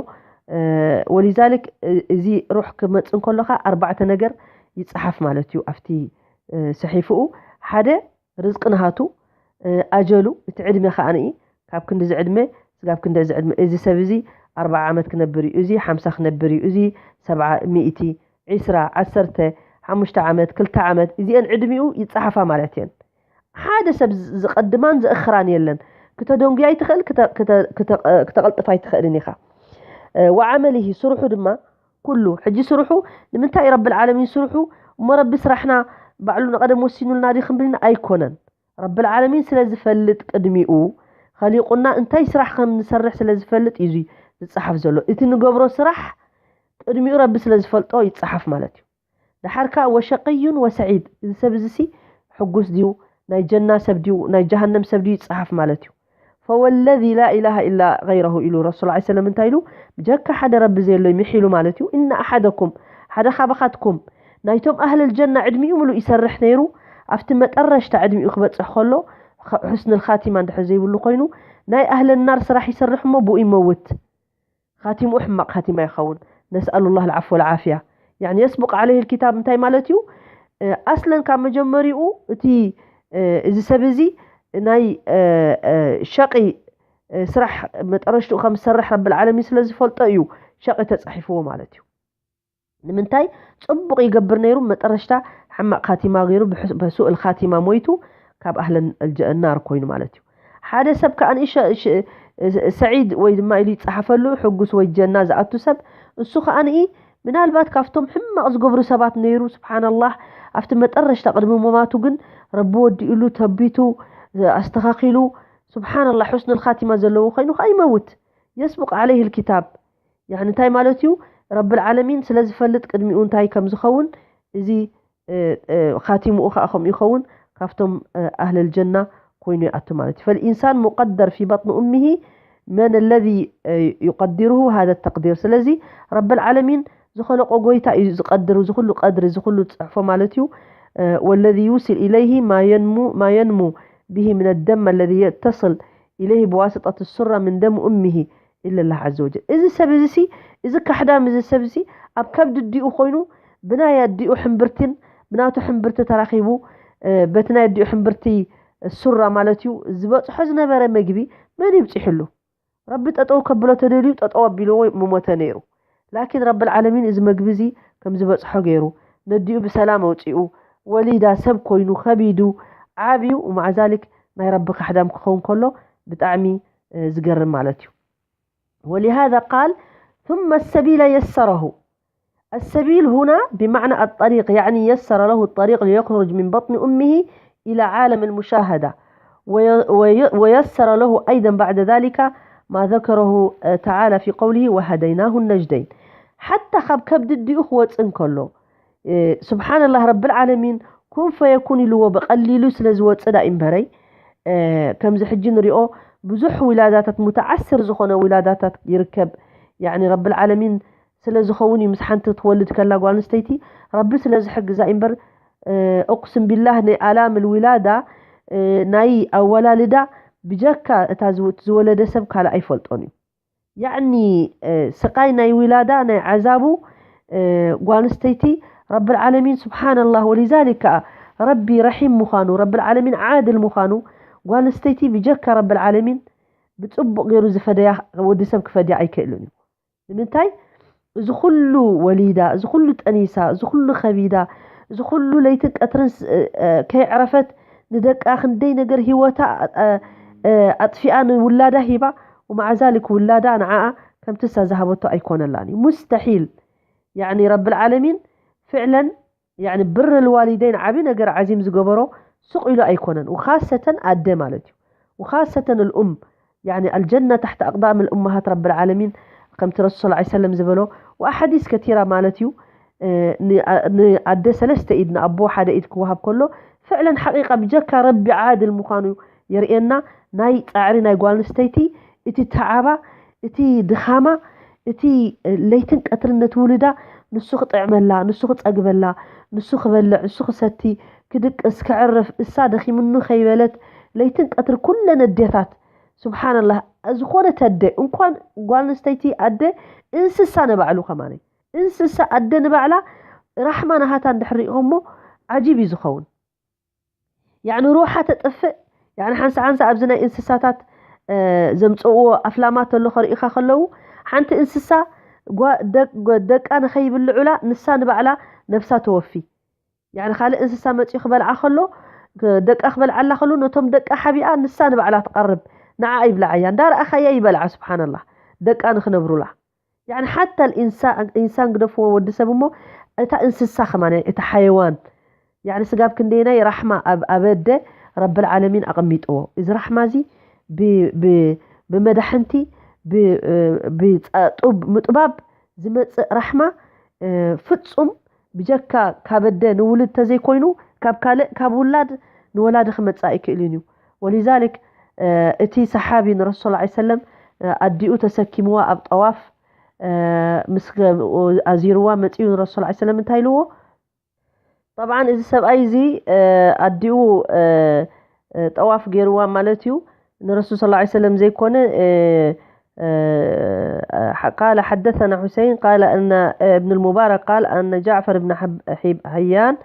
ወሊዛልክ እዚ ሩሕ ክመፅእ እንከሎካ ኣርባዕተ ነገር ይፀሓፍ ማለት እዩ ኣብቲ ሰሒፍኡ። ሓደ ርዝቂ ንሃቱ ኣጀሉ እቲ ዕድመ ከዓንኢ ካብ ክንዲ እዚ ዕድመ ስጋብ ክንዲ እዚ ዕድመ እዚ ሰብ እዚ ኣርባዓ ዓመት ክነብር እዩ፣ እዚ ሓምሳ ክነብር እዩ፣ እዚ ሰብዓ፣ ሚእቲ፣ ዒስራ፣ ዓሰርተ፣ ሓሙሽተ ዓመት፣ ክልተ ዓመት፣ እዚአን ዕድሚኡ ይጸሓፋ ማለት እየን። ሓደ ሰብ ዝቐድማን ዘእኽራን የለን። ክተደንጉያ ይትኽእል፣ ክተቐልጥፋ ይትኽእልን ኢኻ። ወዓመሊሂ ስርሑ ድማ ኩሉ ሕጂ ስርሑ ንምንታይ ረብል ዓለሚን ስርሑ እሞ ረቢ ስራሕና ባዕሉ ንቐደም ወሲኑልና ዲ ክንብልና ኣይኮነን። ረብል ዓለሚን ስለ ዝፈልጥ ቅድሚኡ ኸሊቁና እንታይ ስራሕ ከም ንሰርሕ ስለ ዝፈልጥ እዩ ዝፀሓፍ ዘሎ። እቲ ንገብሮ ስራሕ ቅድሚኡ ረቢ ስለ ዝፈልጦ ይፀሓፍ ማለት እዩ። ደሓር ከዓ ወሸቅዩን ወሰዒድ እዚ ሰብ እዚ ሲ ሕጉስ ድዩ ናይ ጀና ሰብ ድዩ ናይ ጀሃነም ሰብ ድዩ ይፀሓፍ ማለት እዩ። ፈወለዚ ላ ኢላሃ ኢላ ገይረሁ ኢሉ ረሱል ላ ሰለም እንታይ ኢሉ ብጀካ ሓደ ረቢ ዘየሎ ምሒሉ ማለት እዩ። እነ ኣሓደኩም ሓደ ካባኻትኩም ናይቶም ኣህለል ጀና ዕድሚኡ ምሉእ ይሰርሕ ነይሩ ኣብቲ መጠረሽታ ዕድሚኡ ክበፅሕ ከሎ ሕስንል ካቲማ እንድሕር ዘይብሉ ኮይኑ ናይ ኣህለል ናር ስራሕ ይሰርሕ እሞ ብኡ ይመውት። ካቲምኡ ሕማቕ ካቲማ ይኸውን። ነስኣሉ ላህ ልዓፍ ወልዓፍያ። ያዕኒ የስቡቅ ዓለይህ ልኪታብ እንታይ ማለት እዩ? ኣስለን ካብ መጀመሪኡ እቲ እዚ ሰብ እዚ ናይ ሸቂ ስራሕ መጠረሽትኡ ከም ዝሰርሕ ረብል ዓለሚን ስለ ዝፈልጦ እዩ ሸቂ ተፃሒፍዎ ማለት እዩ። ንምንታይ ፅቡቕ ይገብር ነይሩ መጠረሽታ ሕማቕ ካቲማ ገይሩ ብሱእ ልካቲማ ሞይቱ ካብ ኣህለን ናር ኮይኑ ማለት እዩ። ሓደ ሰብ ከዓ ሰዒድ ወይ ድማ ኢሉ ይፀሓፈሉ ሕጉስ ወይ ጀና ዝኣቱ ሰብ እሱ ከዓ ምናልባት ካብቶም ሕማቕ ዝገብሩ ሰባት ነይሩ ስብሓናላህ ኣብቲ መጠረሽታ ቅድሚ ሞማቱ ግን ረቢ ወዲኡሉ ተቢቱ ኣስተኻኺሉ ስብሓናላህ ሕስኑል ካቲማ ዘለዎ ኮይኑ ከዓ ይመውት። የስቡቅ ዓለይህ ልኪታብ ያኒ እንታይ ማለት እዩ? ረብል ዓለሚን ስለ ዝፈልጥ ቅድሚኡ እንታይ ከም ዝኸውን እዚ ካቲምኡ ከዓ ከምኡ ይኸውን ካብቶም ኣህለል ጀና ኮይኑ ይኣቱ ማለት እዩ። ፈልኢንሳን ሙቀደር ፊ በጥኒ ኡሚሂ من الذي يقدره هذا التقدير؟ ስለዚ ረብል ዓለሚን ዝኸለቆ ጎይታ እዩ ዝቀድር፣ ዝኹሉ ቀድሪ፣ ዝኹሉ ዝፅሕፎ ማለት እዩ። والذي يوصل إليه ما ينمو ما ينمو به من الدم الذي يتصل إليه بواسطة السرة من دم أمه إلا الله عز وجل። እዚ ሰብ እዚ ሲ፣ እዚ ካሕዳም እዚ ሰብ እዚ ኣብ ከብዲ ኣዲኡ ኮይኑ ብናይ ኣዲኡ ሕምብርቲን ብናቱ ሕምብርቲ ተራኺቡ፣ በቲ ናይ ኣዲኡ ሕምብርቲ ሱራ ማለት እዩ ዝበፅሖ ዝነበረ መግቢ መን ይብፅሕሉ? ረቢ ጠጠው ከብሎ ተደልዩ ጠጠው ኣቢልዎ ምሞተ ነይሩ። ላኪን ረብል ዓለሚን እዚ መግቢ እዚ ከም ዝበፅሖ ገይሩ፣ ነዲኡ ብሰላም ኣውፂኡ፣ ወሊዳ ሰብ ኮይኑ ከቢዱ ዓብዩ። ومع ذلك ናይ ረቢ ካሕዳም ክኸውን ከሎ ብጣዕሚ ዝገርም ማለት እዩ። ولهذا قال ثم السبيل يسره. السبيل هنا بمعنى الطريق، يعني يسر له الطريق ليخرج من بطن أمه إلى عالم المشاهدة، ويسر له أيضا بعد ذلك ما ذكره تعالى في قوله وهديناه النجدين. حتى خب كبد الديوخ وتنكله سبحان الله رب العالمين كن فيكون له بقليل سلزوت صدا إمبري. ከምዚ ሕጂ ንሪኦ ብዙሕ ውላዳታት ሙተዓስር ዝኾነ ውላዳታት ይርከብ። ያኒ ረብል ዓለሚን ስለ ዝኸውን እዩ ምስ ሓንቲ ትወልድ ከላ ጓል ኣንስተይቲ ረቢ ስለ ዝሕግዛ እዩ እምበር፣ እቕስም ቢላህ ናይ ኣላም ልውላዳ፣ ናይ ኣወላልዳ ብጀካ እታ ዝወለደ ሰብ ካልእ ኣይፈልጦን እዩ። ያኒ ስቓይ ናይ ውላዳ ናይ ዓዛቡ ጓል ኣንስተይቲ ረብል ዓለሚን ስብሓንላህ። ወሊዛሊክ ከኣ ረቢ ረሒም ምዃኑ፣ ረብል ዓለሚን ዓድል ምዃኑ፣ ጓል ኣንስተይቲ ብጀካ ረብል ዓለሚን ብጽቡቕ ገይሩ ዝፈደያ ወዲ ሰብ ክፈድያ ኣይክእልን እዩ። ንምንታይ? እዚ ኩሉ ወሊዳ፣ እዚ ኩሉ ጠኒሳ፣ እዚ ኩሉ ከቢዳ፣ እዚ ኩሉ ለይትን ቀትርን ከይዕረፈት ንደቃ ክንደይ ነገር ህይወታ ኣጥፊኣ ንውላዳ ሂባ፣ ومع ذلك ውላዳ ንዓኣ ከምቲ እሳ ዝሃበቶ ኣይኮነላን እዩ። ሙስተሒል። ያኒ ረብል ዓለሚን ፍዕለን ያኒ ብር ልዋሊደይን ዓቢ ነገር ዓዚም ዝገበሮ ሱቕ ኢሉ ኣይኮነን። وخاصة ኣደ ማለት እዩ። وخاصة الأم، يعني الجنة تحت أقدام الأمهات رب العالمين، ከምቲ ረሱል صلى الله عليه وسلم ዝበሎ። وأحاديث كثيرة ማለት እዩ። ንኣደ ሰለስተ ኢድ ንኣቦ ሓደ ኢድ ክወሃብ ከሎ ፍዕለን ሓቂቃ ብጀካ ረቢ ዓድል ምዃኑ የርእየና። ናይ ጻዕሪ ናይ ጓል ኣንስተይቲ እቲ ተዓባ እቲ ድኻማ እቲ ለይትን ቀትርን ነቲ ውሉዳ ንሱ ክጥዕመላ፣ ንሱ ክጸግበላ፣ ንሱ ክበልዕ፣ ንሱ ክሰቲ፣ ክድቅስ፣ ክዕርፍ፣ እሳ ደኺምኑ ከይበለት ለይትን ቀትር ኩለን ኣዴታት ስብሓንላህ ዝኾነት ኣደ እንኳን ጓል ኣንስተይቲ ኣደ እንስሳ ንባዕሉ ከማነይ እንስሳ ኣደ ንባዕላ ራሕማ ናሃታ እንድሕር ሪኢኹሞ ዓጂብ እዩ ዝኸውን። ያዕኒ ሩሓ ተጥፍእ። ያዕኒ ሓንሳ ሓንሳ ኣብዚ ናይ እንስሳታት ዘምፅእዎ ኣፍላማት ተሎ ከርእኻ ከለዉ ሓንቲ እንስሳ ደቃ ንኸይብልዑላ ንሳ ንባዕላ ነብሳ ተወፊ። ያዕኒ ካልእ እንስሳ መፅኡ ክበልዓ ከሎ ደቃ ክበልዓላ ከሎ ነቶም ደቃ ሓቢኣ ንሳ ንባዕላ ትቐርብ። ንዓ ይብልዓያ እንዳረኣኻያ ይበልዓ። ስብሓንላህ ደቃ ንክነብሩላ። ያዕኒ ሓታ ኢንሳን ግደፍዎ ወዲ ሰብ እሞ እታ እንስሳ ከማን እታ ሓየዋን ያዕኒ ስጋብ ክንደየናይ ራሕማ ኣብ ኣበደ ረብል ዓለሚን ኣቐሚጥዎ። እዚ ራሕማ እዚ ብመዳሕንቲ ብጡብ ምጥባብ ዝመፅእ ራሕማ ፍፁም ብጀካ ካብ ኣደ ንውሉድ ተዘይኮይኑ ካብ ካልእ ካብ ውላድ ንወላዲ ክመፅእ ኣይክእልን እዩ። ወሊዛሊክ እቲ ሰሓቢ ንረሱል ላ ሰለም ኣዲኡ ተሰኪምዋ ኣብ ጠዋፍ ምስ ኣዚርዋ መፂኡ ንረሱል ላ ሰለም እንታይ ኢልዎ? ጠብዓን እዚ ሰብኣይ እዚ ኣዲኡ ጠዋፍ ገይርዋ ማለት እዩ። ንረሱል ስ ሰለም ዘይኮነ قال حدثنا حسين قال أن ابن المبارك قال أن جعفر بن حيان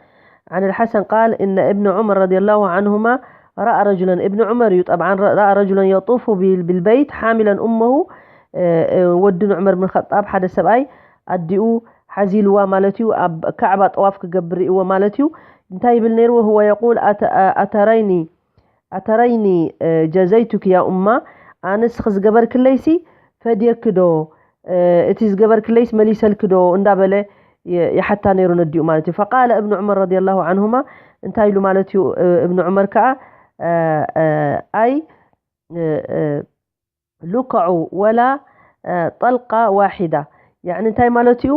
عن الحسن قال إن ابن عمر رضي الله عنهما رأى رجلا ابن عمر እዩ طبعا رأى رجلا يطوف بالبيت حاملا أمه ወዲ ንዑመር ብን ኸጣብ ሓደ ሰብኣይ ኣዲኡ ሓዚልዋ ማለት እዩ ኣብ ካዕባ ጠዋፍ ክገብር ርእዎ ማለት እዩ እንታይ ይብል ነይሩ وهو يقول أتريني أتريني جزيتك يا أمة ኣነስ ዝገበርክለይሲ ፈድየኪ ዶ እቲ ዝገበርክለይስ መሊሰልኪ ዶ እንዳበለ ይሓታ ነይሩ ነዲኡ ማለት እዩ فقال ابن عمر رضي الله عنهما እንታይ ኢሉ ማለት እዩ እብን ዑመር ከዓ ኣይ لكع ولا طلقة واحدة ያዕኒ እንታይ ማለት እዩ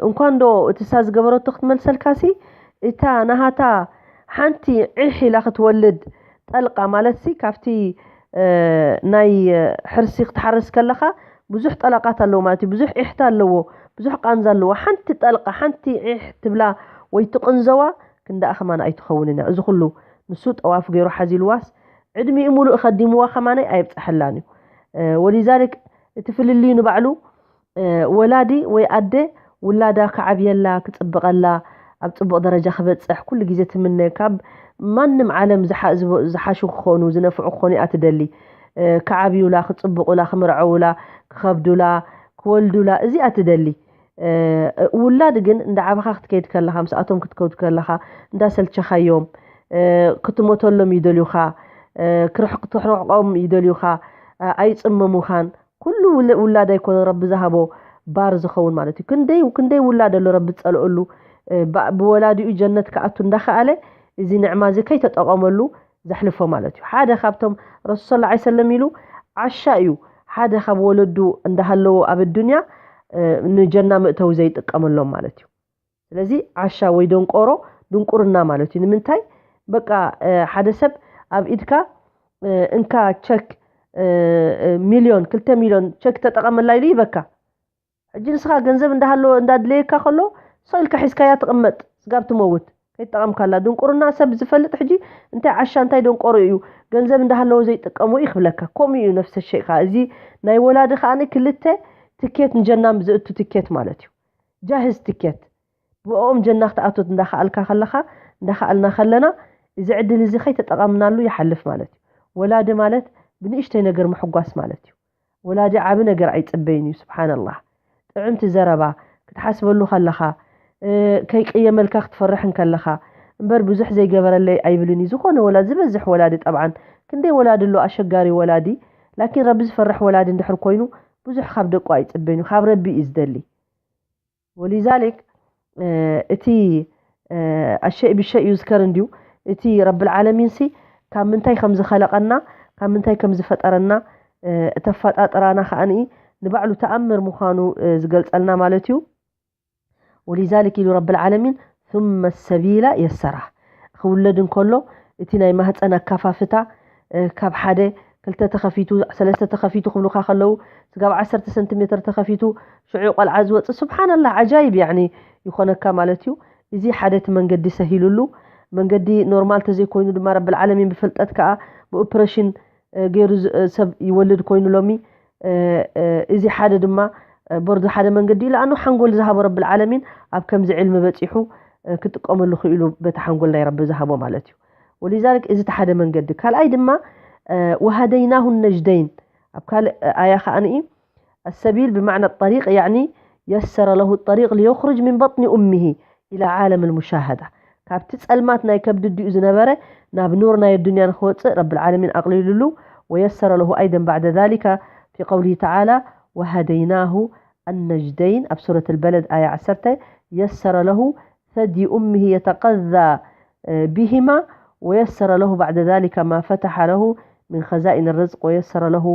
እንኳን ዶ እቲ እሳ ዝገበረቶ ክትመልሰልካሲ እታ ናሃታ ሓንቲ ዒሕ ኢላ ክትወልድ ጠልቃ ማለትሲ ካብቲ እ፣ ናይ፣ እ፣ ሕርሲ ክትሓርስ ከለኻ ብዙሕ ጠለቓት ኣለዎ ማለት እዩ። ብዙሕ ዒሕታ ኣለዎ፣ ብዙሕ ቃንዛ ኣለዎ። ሓንቲ ጠልቃ፣ ሓንቲ ዒሕ ትብላ ወይ ትቕንዘዋ ክንዳኣ ከማን ኣይትኸውንን እያ። እዚ ኩሉ ንሱ ጠዋፍ ገይሩ ሓዚልዋስ ዕድሚኡ ሙሉእ ከዲምዋ ከማነይ ኣይብጽሐላን እዩ። እ፣ ወሊዛሊክ እቲ ፍልልዩ ንባዕሉ፣ እ፣ ወላዲ ወይ ኣደ ውላዳ ክዓብየላ፣ ክጽብቐላ፣ ኣብ ጽቡቕ ደረጃ ክበጽሕ ኩሉ ግዜ ትምነ። ካብ ማንም ዓለም ዝሓ-፣ ዝቦ-፣ ዝሓሹ ክኾኑ፣ ዝነፍዑ ክኾኑ እያ ትደሊ። እ፣ ክዓብዩላ፣ ክጽብቑላ፣ ክምርዐውላ፣ ክኸብዱላ፣ ክወልዱላ፣ እዚኣ ትደሊ። እ፣ ውላድ ግን እንዳ ዓበኻ ክትከይድ ከለኻ፣ ምስኣቶም ክትከውድ ከለኻ፣ እንዳሰልቸኻዮም፣ እ፣ ክትሞተሎም ይደልዩኻ፣ እ፣ ክርሕ-፣ ክትርሕቆም ይደልዩኻ፣ እ፣ ኣይጽመሙኻን። ኩሉ ውለ-፣ ውላድ ኣይኮነን ረቢ ዝሃቦ ባር ዝኸውን ማለት እዩ። ክንደይ፣ ክንደይ ውላድ ኣሎ ረቢ ዝጸልኦሉ፣ እ፣ ባ-፣ ብወላዲኡ ጀነት ክኣቱ እንዳኸኣለ፣ እዚ ንዕማ እዚ ከይተጠቐመሉ ዘሕልፎ ማለት እዩ። ሓደ ካብቶም ረሱል ሰለላሁ ዐለይሂ ወሰለም ኢሉ፣ ዓሻ እዩ ሓደ ካብ ወለዱ እንዳሃለዎ ኣብ ኣዱንያ፣ እ፣ ንጀና መእተዊ ዘይጥቀመሎም ማለት እዩ። ስለዚ ዓሻ ወይ ደንቆሮ ድንቁርና ማለት እዩ። ንምንታይ? በቃ፣ እ፣ ሓደ ሰብ ኣብ ኢድካ፣ እ፣ እንካ ቸክ፣ እ፣ እ፣ ሚልዮን፣ ክልተ ሚልዮን ቸክ ተጠቐመላ ኢሉ ይበካ። ሕጂ ንስኻ ገንዘብ እንዳሃለዎ፣ እንዳድለየካ ከሎ፣ ሰው ኢልካ ሒዝካያ ትቕመጥ፣ ስጋብ ትመውት ከይትጠቐምካላ። ድንቁርና ሰብ ዝፈልጥ ሕጂ እንታይ ዓሻ እንታይ ደንቆሮ እዩ፣ ገንዘብ እንዳሃለዎ ዘይጥቀሙ እዩ ክብለካ። ከምኡ እዩ ነፍሰ ሸይኻ። እዚ ናይ ወላዲ ከኣ ክልተ ትኬት ንጀና ዘእቱ ትኬት ማለት እዩ። ጃህዝ ትኬት። ብኦም ጀና ክትኣቱ እንዳኸኣልካ ከለኻ፣ እንዳኸኣልና ከለና፣ እዚ ዕድል እዚ ከይተጠቐምናሉ ይሓልፍ ማለት እዩ። ወላዲ ማለት ብንእሽተይ ነገር ምሕጓስ ማለት እዩ። ወላዲ ዓቢ ነገር ኣይጽበይን እዩ። ስብሓንላህ። ጥዕምቲ ዘረባ ክትሓስበሉ ከለኻ፣ እ፣ ከይቅየመልካ ክትፈርሕ እንከለኻ፣ እምበር ብዙሕ ዘይገበረለይ ኣይብልን እዩ። ዝኾነ ወላዲ፣ ዝበዝሕ ወላዲ ጠብዓን፣ ክንደይ ወላዲ ኣሎ ኣሸጋሪ ወላዲ፣ ላኪን ረቢ ዝፈርሕ ወላዲ እንድሕር ኮይኑ፣ ብዙሕ ካብ ደቁ ኣይጽበይን እዩ። ካብ ረቢ እዩ ዝደሊ። ወሊዛሊክ፣ እ፣ እቲ፣ እ፣ ኣሸይ ብሸይ ዩዝከር እንድዩ፣ እቲ ረብል ዓለሚን ሲ ካብ ምንታይ ከም ዝኸለቐና፣ ካብ ምንታይ ከም ዝፈጠረና፣ እ፣ እቲ ኣፈጣጥራና ከኣኒ ንባዕሉ ተኣምር ምዃኑ፣ እ፣ ዝገልጸልና ማለት እዩ። ወሊዛሊክ ኢሉ ረብል ዓለሚን ثم السبيل يسره። ክውለድ እንከሎ እቲ ናይ ማህፀን ኣካፋፍታ፣ እ፣ ካብ ሓደ ክልተ ተኸፊቱ፣ ሰለስተ ተኸፊቱ ክብሉካ ከለዉ፣ ስጋብ ዓሰርተ ሰንቲሜትር ተኸፊቱ፣ ሽዑ ቆልዓ ዝወፅእ፣ ስብሓንላህ፣ ዓጃይብ ያዕኒ ይኾነካ ማለት እዩ። እዚ ሓደ እቲ መንገዲ ሰሂሉሉ፣ መንገዲ ኖርማል ተዘይኮይኑ ድማ ረብል ዓለሚን ብፍልጠት ከዓ ብኦፕሬሽን፣ እ፣ ገይሩ ዝ-፣ እ፣ ሰብ ይወልድ ኮይኑ ሎሚ። እ፣ እ፣ እዚ ሓደ ድማ፣ እ፣ በርዱ ሓደ መንገዲ እዩ። ለኣኑ ሓንጎል ዝሃቦ ረብል ዓለሚን ኣብ ከምዚ ዕልሚ በፂሑ፣ እ፣ ክጥቀመሉ ክኢሉ በቲ ሓንጎል ናይ ረቢ ዝሃቦ ማለት እዩ። ወሊዛሊክ እዚ እቲ ሓደ መንገዲ። ካልኣይ ድማ፣ እ፣ ወሃደይናሁ ነጅደይን። ኣብ ካልእ ኣያ ከኣ ንኢ፣ السبيل بمعنى الطريق، يعني يسر له الطريق ليخرج من بطن أمه إلى عالم المشاهدة. ካብቲ ጸልማት ናይ ከብዲ ኣዲኡ ዝነበረ ናብ ኑር ናይ ኣዱንያ ንኽወጽእ ረብል ዓለሚን ኣቕሊሉሉ። ويسر له أيضا بعد ذلك في قوله تعالى: وهديناه النجدين، ኣብ ሱረት البلد ኣያ ዓሰርተ، يسر له ثدي أمه يتغذى بهما، ويسر له بعد ذلك ما فتح له من خزائن الرزق، ويسر له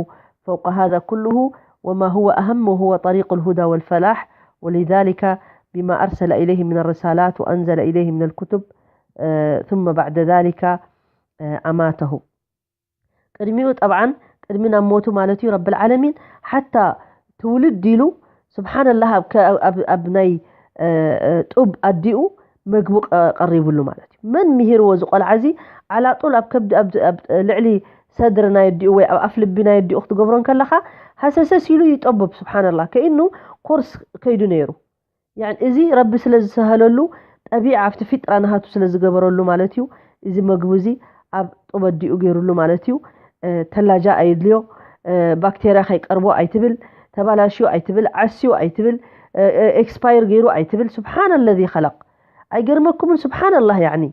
فوق هذا كله وما هو أهم، وهو طريق الهدى والفلاح، ولذلك بما أرسل إليه من الرسالات وأنزل إليه من الكتب، آه، ثم بعد ذلك، آه، أماته. ቅድሚኡ ጠብዓን ቅድሚ ናብ ሞቱ ማለት እዩ ረብል ዓለሚን ሓታ ትውልድ ኢሉ ስብሓንላህ ኣብ ከ-፣ ኣብ፣ ኣብ ናይ፣ እ፣ እ፣ ጡብ ኣዲኡ መግቡ ቀ-፣ ቀሪቡሉ ማለት እዩ። መን ምሂርዎ እዚ ቆልዓ እዚ ዓላጡል ኣብ ከብዲ፣ ኣብ፣ ኣብ ልዕሊ ሰድሪ ናይ ኣዲኡ ወይ ኣብ ኣፍ ልቢ ናይ ኣዲኡ ክትገብሮ እንከለኻ ሃሰሰስ ኢሉ ይጠብብ። ስብሓንላህ፣ ከኢኑ ኮርስ ከይዱ ነይሩ። ያዕኒ እዚ ረቢ ስለ ዝሰሃለሉ፣ ጠቢዓ ኣብቲ ፊጥራ ናሃቱ ስለ ዝገበረሉ ማለት እዩ። እዚ መግቡ እዚ ኣብ ጡብ ኣዲኡ ገይሩሉ ማለት እዩ። እ፣ ተላጃ ኣየድልዮ፣ እ፣ ባክቴርያ ከይቀርቦ ኣይትብል፣ ተባላሽዮ ኣይትብል፣ ዓስዮ ኣይትብል፣ እ፣ እ፣ ኤክስፓየር ገይሩ ኣይትብል። ስብሓን ኣለዚ ኸለቕ። ኣይገርመኩምን? ስብሓን ኣላህ፣ ያዕኒ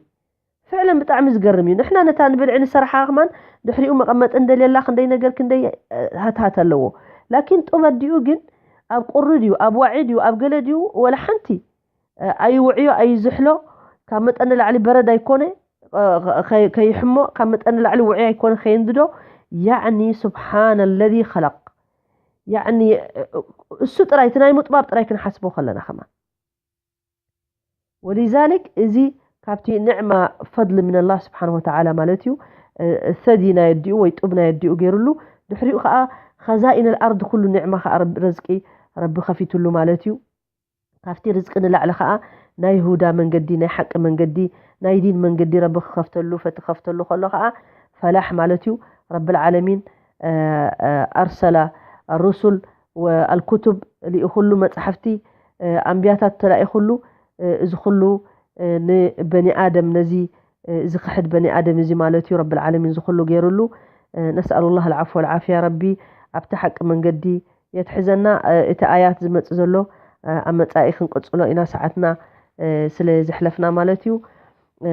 ፍዕለን ብጣዕሚ ዝገርም እዩ። ንሕና ነታ ንብልዒ ንሰርሓ ከማን ድሕሪኡ መቐመጢ እንደልየላ ክንደይ ነገር ክንደይ፣ እ፣ ሃትሃት ኣለዎ። ላኪን ጡብ ኣዲኡ ግን ኣብ ቁሪ ድዩ፣ ኣብ ዋዒ ድዩ፣ ኣብ ገለ ድዩ፣ ወላ ሓንቲ፣ እ፣ ኣይውዕዮ፣ ኣይዝሕሎ፣ ካብ መጠን ንላዕሊ በረድ ኣይኮነ፣ እ፣ ከይ-፣ ከይሕሞ፣ ካብ መጠን ንላዕሊ ውዑይ ኣይኮነ ከየንድዶ። ያዕኒ ስብሓን ኣለዚ ኸለቕ። ያዕኒ፣ እ፣ እሱ ጥራይ፣ እቲ ናይ ምጥባብ ጥራይ ክንሓስቦ ከለና ከማን። ወሊዛሊክ እዚ ካብቲ ንዕማ ፈድሊ ምን ኣላህ ስብሓን ወተዓላ ማለት እዩ። እ፣ ሰዲ ናይ ኣዲኡ ወይ ጡብ ናይ ኣዲኡ ገይሩሉ፣ ድሕሪኡ ከዓ ኸዛኢን ኣልኣርድ ኩሉ ኒዕማ ከዓ ረቢ፣ ርዝቂ ረቢ ከፊቱሉ ማለት እዩ። ካብቲ ርዝቂ ንላዕሊ ከዓ ናይ ይሁዳ መንገዲ፣ ናይ ሓቂ መንገዲ፣ ናይ ዲን መንገዲ ረቢ ክኸፍተሉ፣ ፈቲ ክኸፍተሉ ከሎ ከዓ ፈላሕ ማለት እዩ። ረብል ዓለሚን፣ እ፣ እ፣ ኣርሰላ ሩሱል ወኣልኩቱብ ልኢኹሉ፣ መጻሕፍቲ፣ እ፣ ኣንብያታት ተላኢኹሉ፣ እ፣ እዚ ኩሉ፣ እ፣ ንበኒ ኣደም፣ ነዚ፣ እ፣ እዚ ክሕድ በኒ ኣደም እዚ ማለት እዩ፣ ረብል ዓለሚን እዚ ኩሉ ገይሩሉ። እ፣ ነስኣሉላህ ኣልዓፍወ ወልዓፍያ፣ ረቢ ኣብቲ ሓቂ መንገዲ የትሕዘና። እ፣ እቲ ኣያት ዝመጽእ ዘሎ፣ እ፣ ኣብ መጻኢ ክንቅጽሎ ኢና፣ ሰዓትና፣ እ፣ ስለ ዘሕለፍና ማለት እዩ። እ፣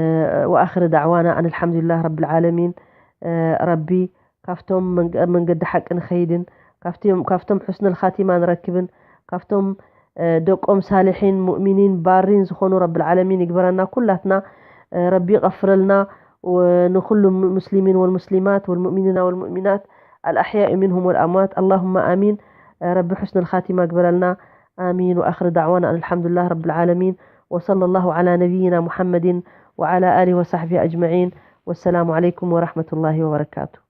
ወኣኽር ዳዕዋና ኣን ኣልሓምዱሊላህ ረብል ዓለሚን። እ፣ ረቢ ካብቶም መንገ-፣ መንገዲ ሓቂ ንኸይድን፣ ካብቶም፣ ካብቶም ሑስነል ኻቲማ ንረክብን፣ ካብቶም፣ እ፣ ደቆም ሳልሒን ሙእሚኒን ባሪን ዝኾኑ ረብል ዓለሚን ይግበረና ኩላትና። እ፣ ረቢ ይቐፍረልና፣ ወ-፣ ንኹሉ ሙ-፣ ሙስሊሚን ወልሙስሊማት ወልሙእሚኒና ወልሙእሚናት፣ ኣልኣሕያኢ ሚንሁም ወልኣምዋት። ኣላሁማ ኣሚን። እ፣ ረቢ ሑስነል ኻቲማ ግበረልና። ኣሚን። ወኣኽር ዳዕዋና ኣን ኣልሓምዱሊላህ ረብል ዓለሚን። ወሰለላሁ ዓላ ነቢይና ሙሓመድን ወዓላ ኣሊሂ ወሳሕቢሂ ኣጅመዒን። ወሰላሙ ዓለይኩም ወረሕመቱላሂ ወበረካቱ።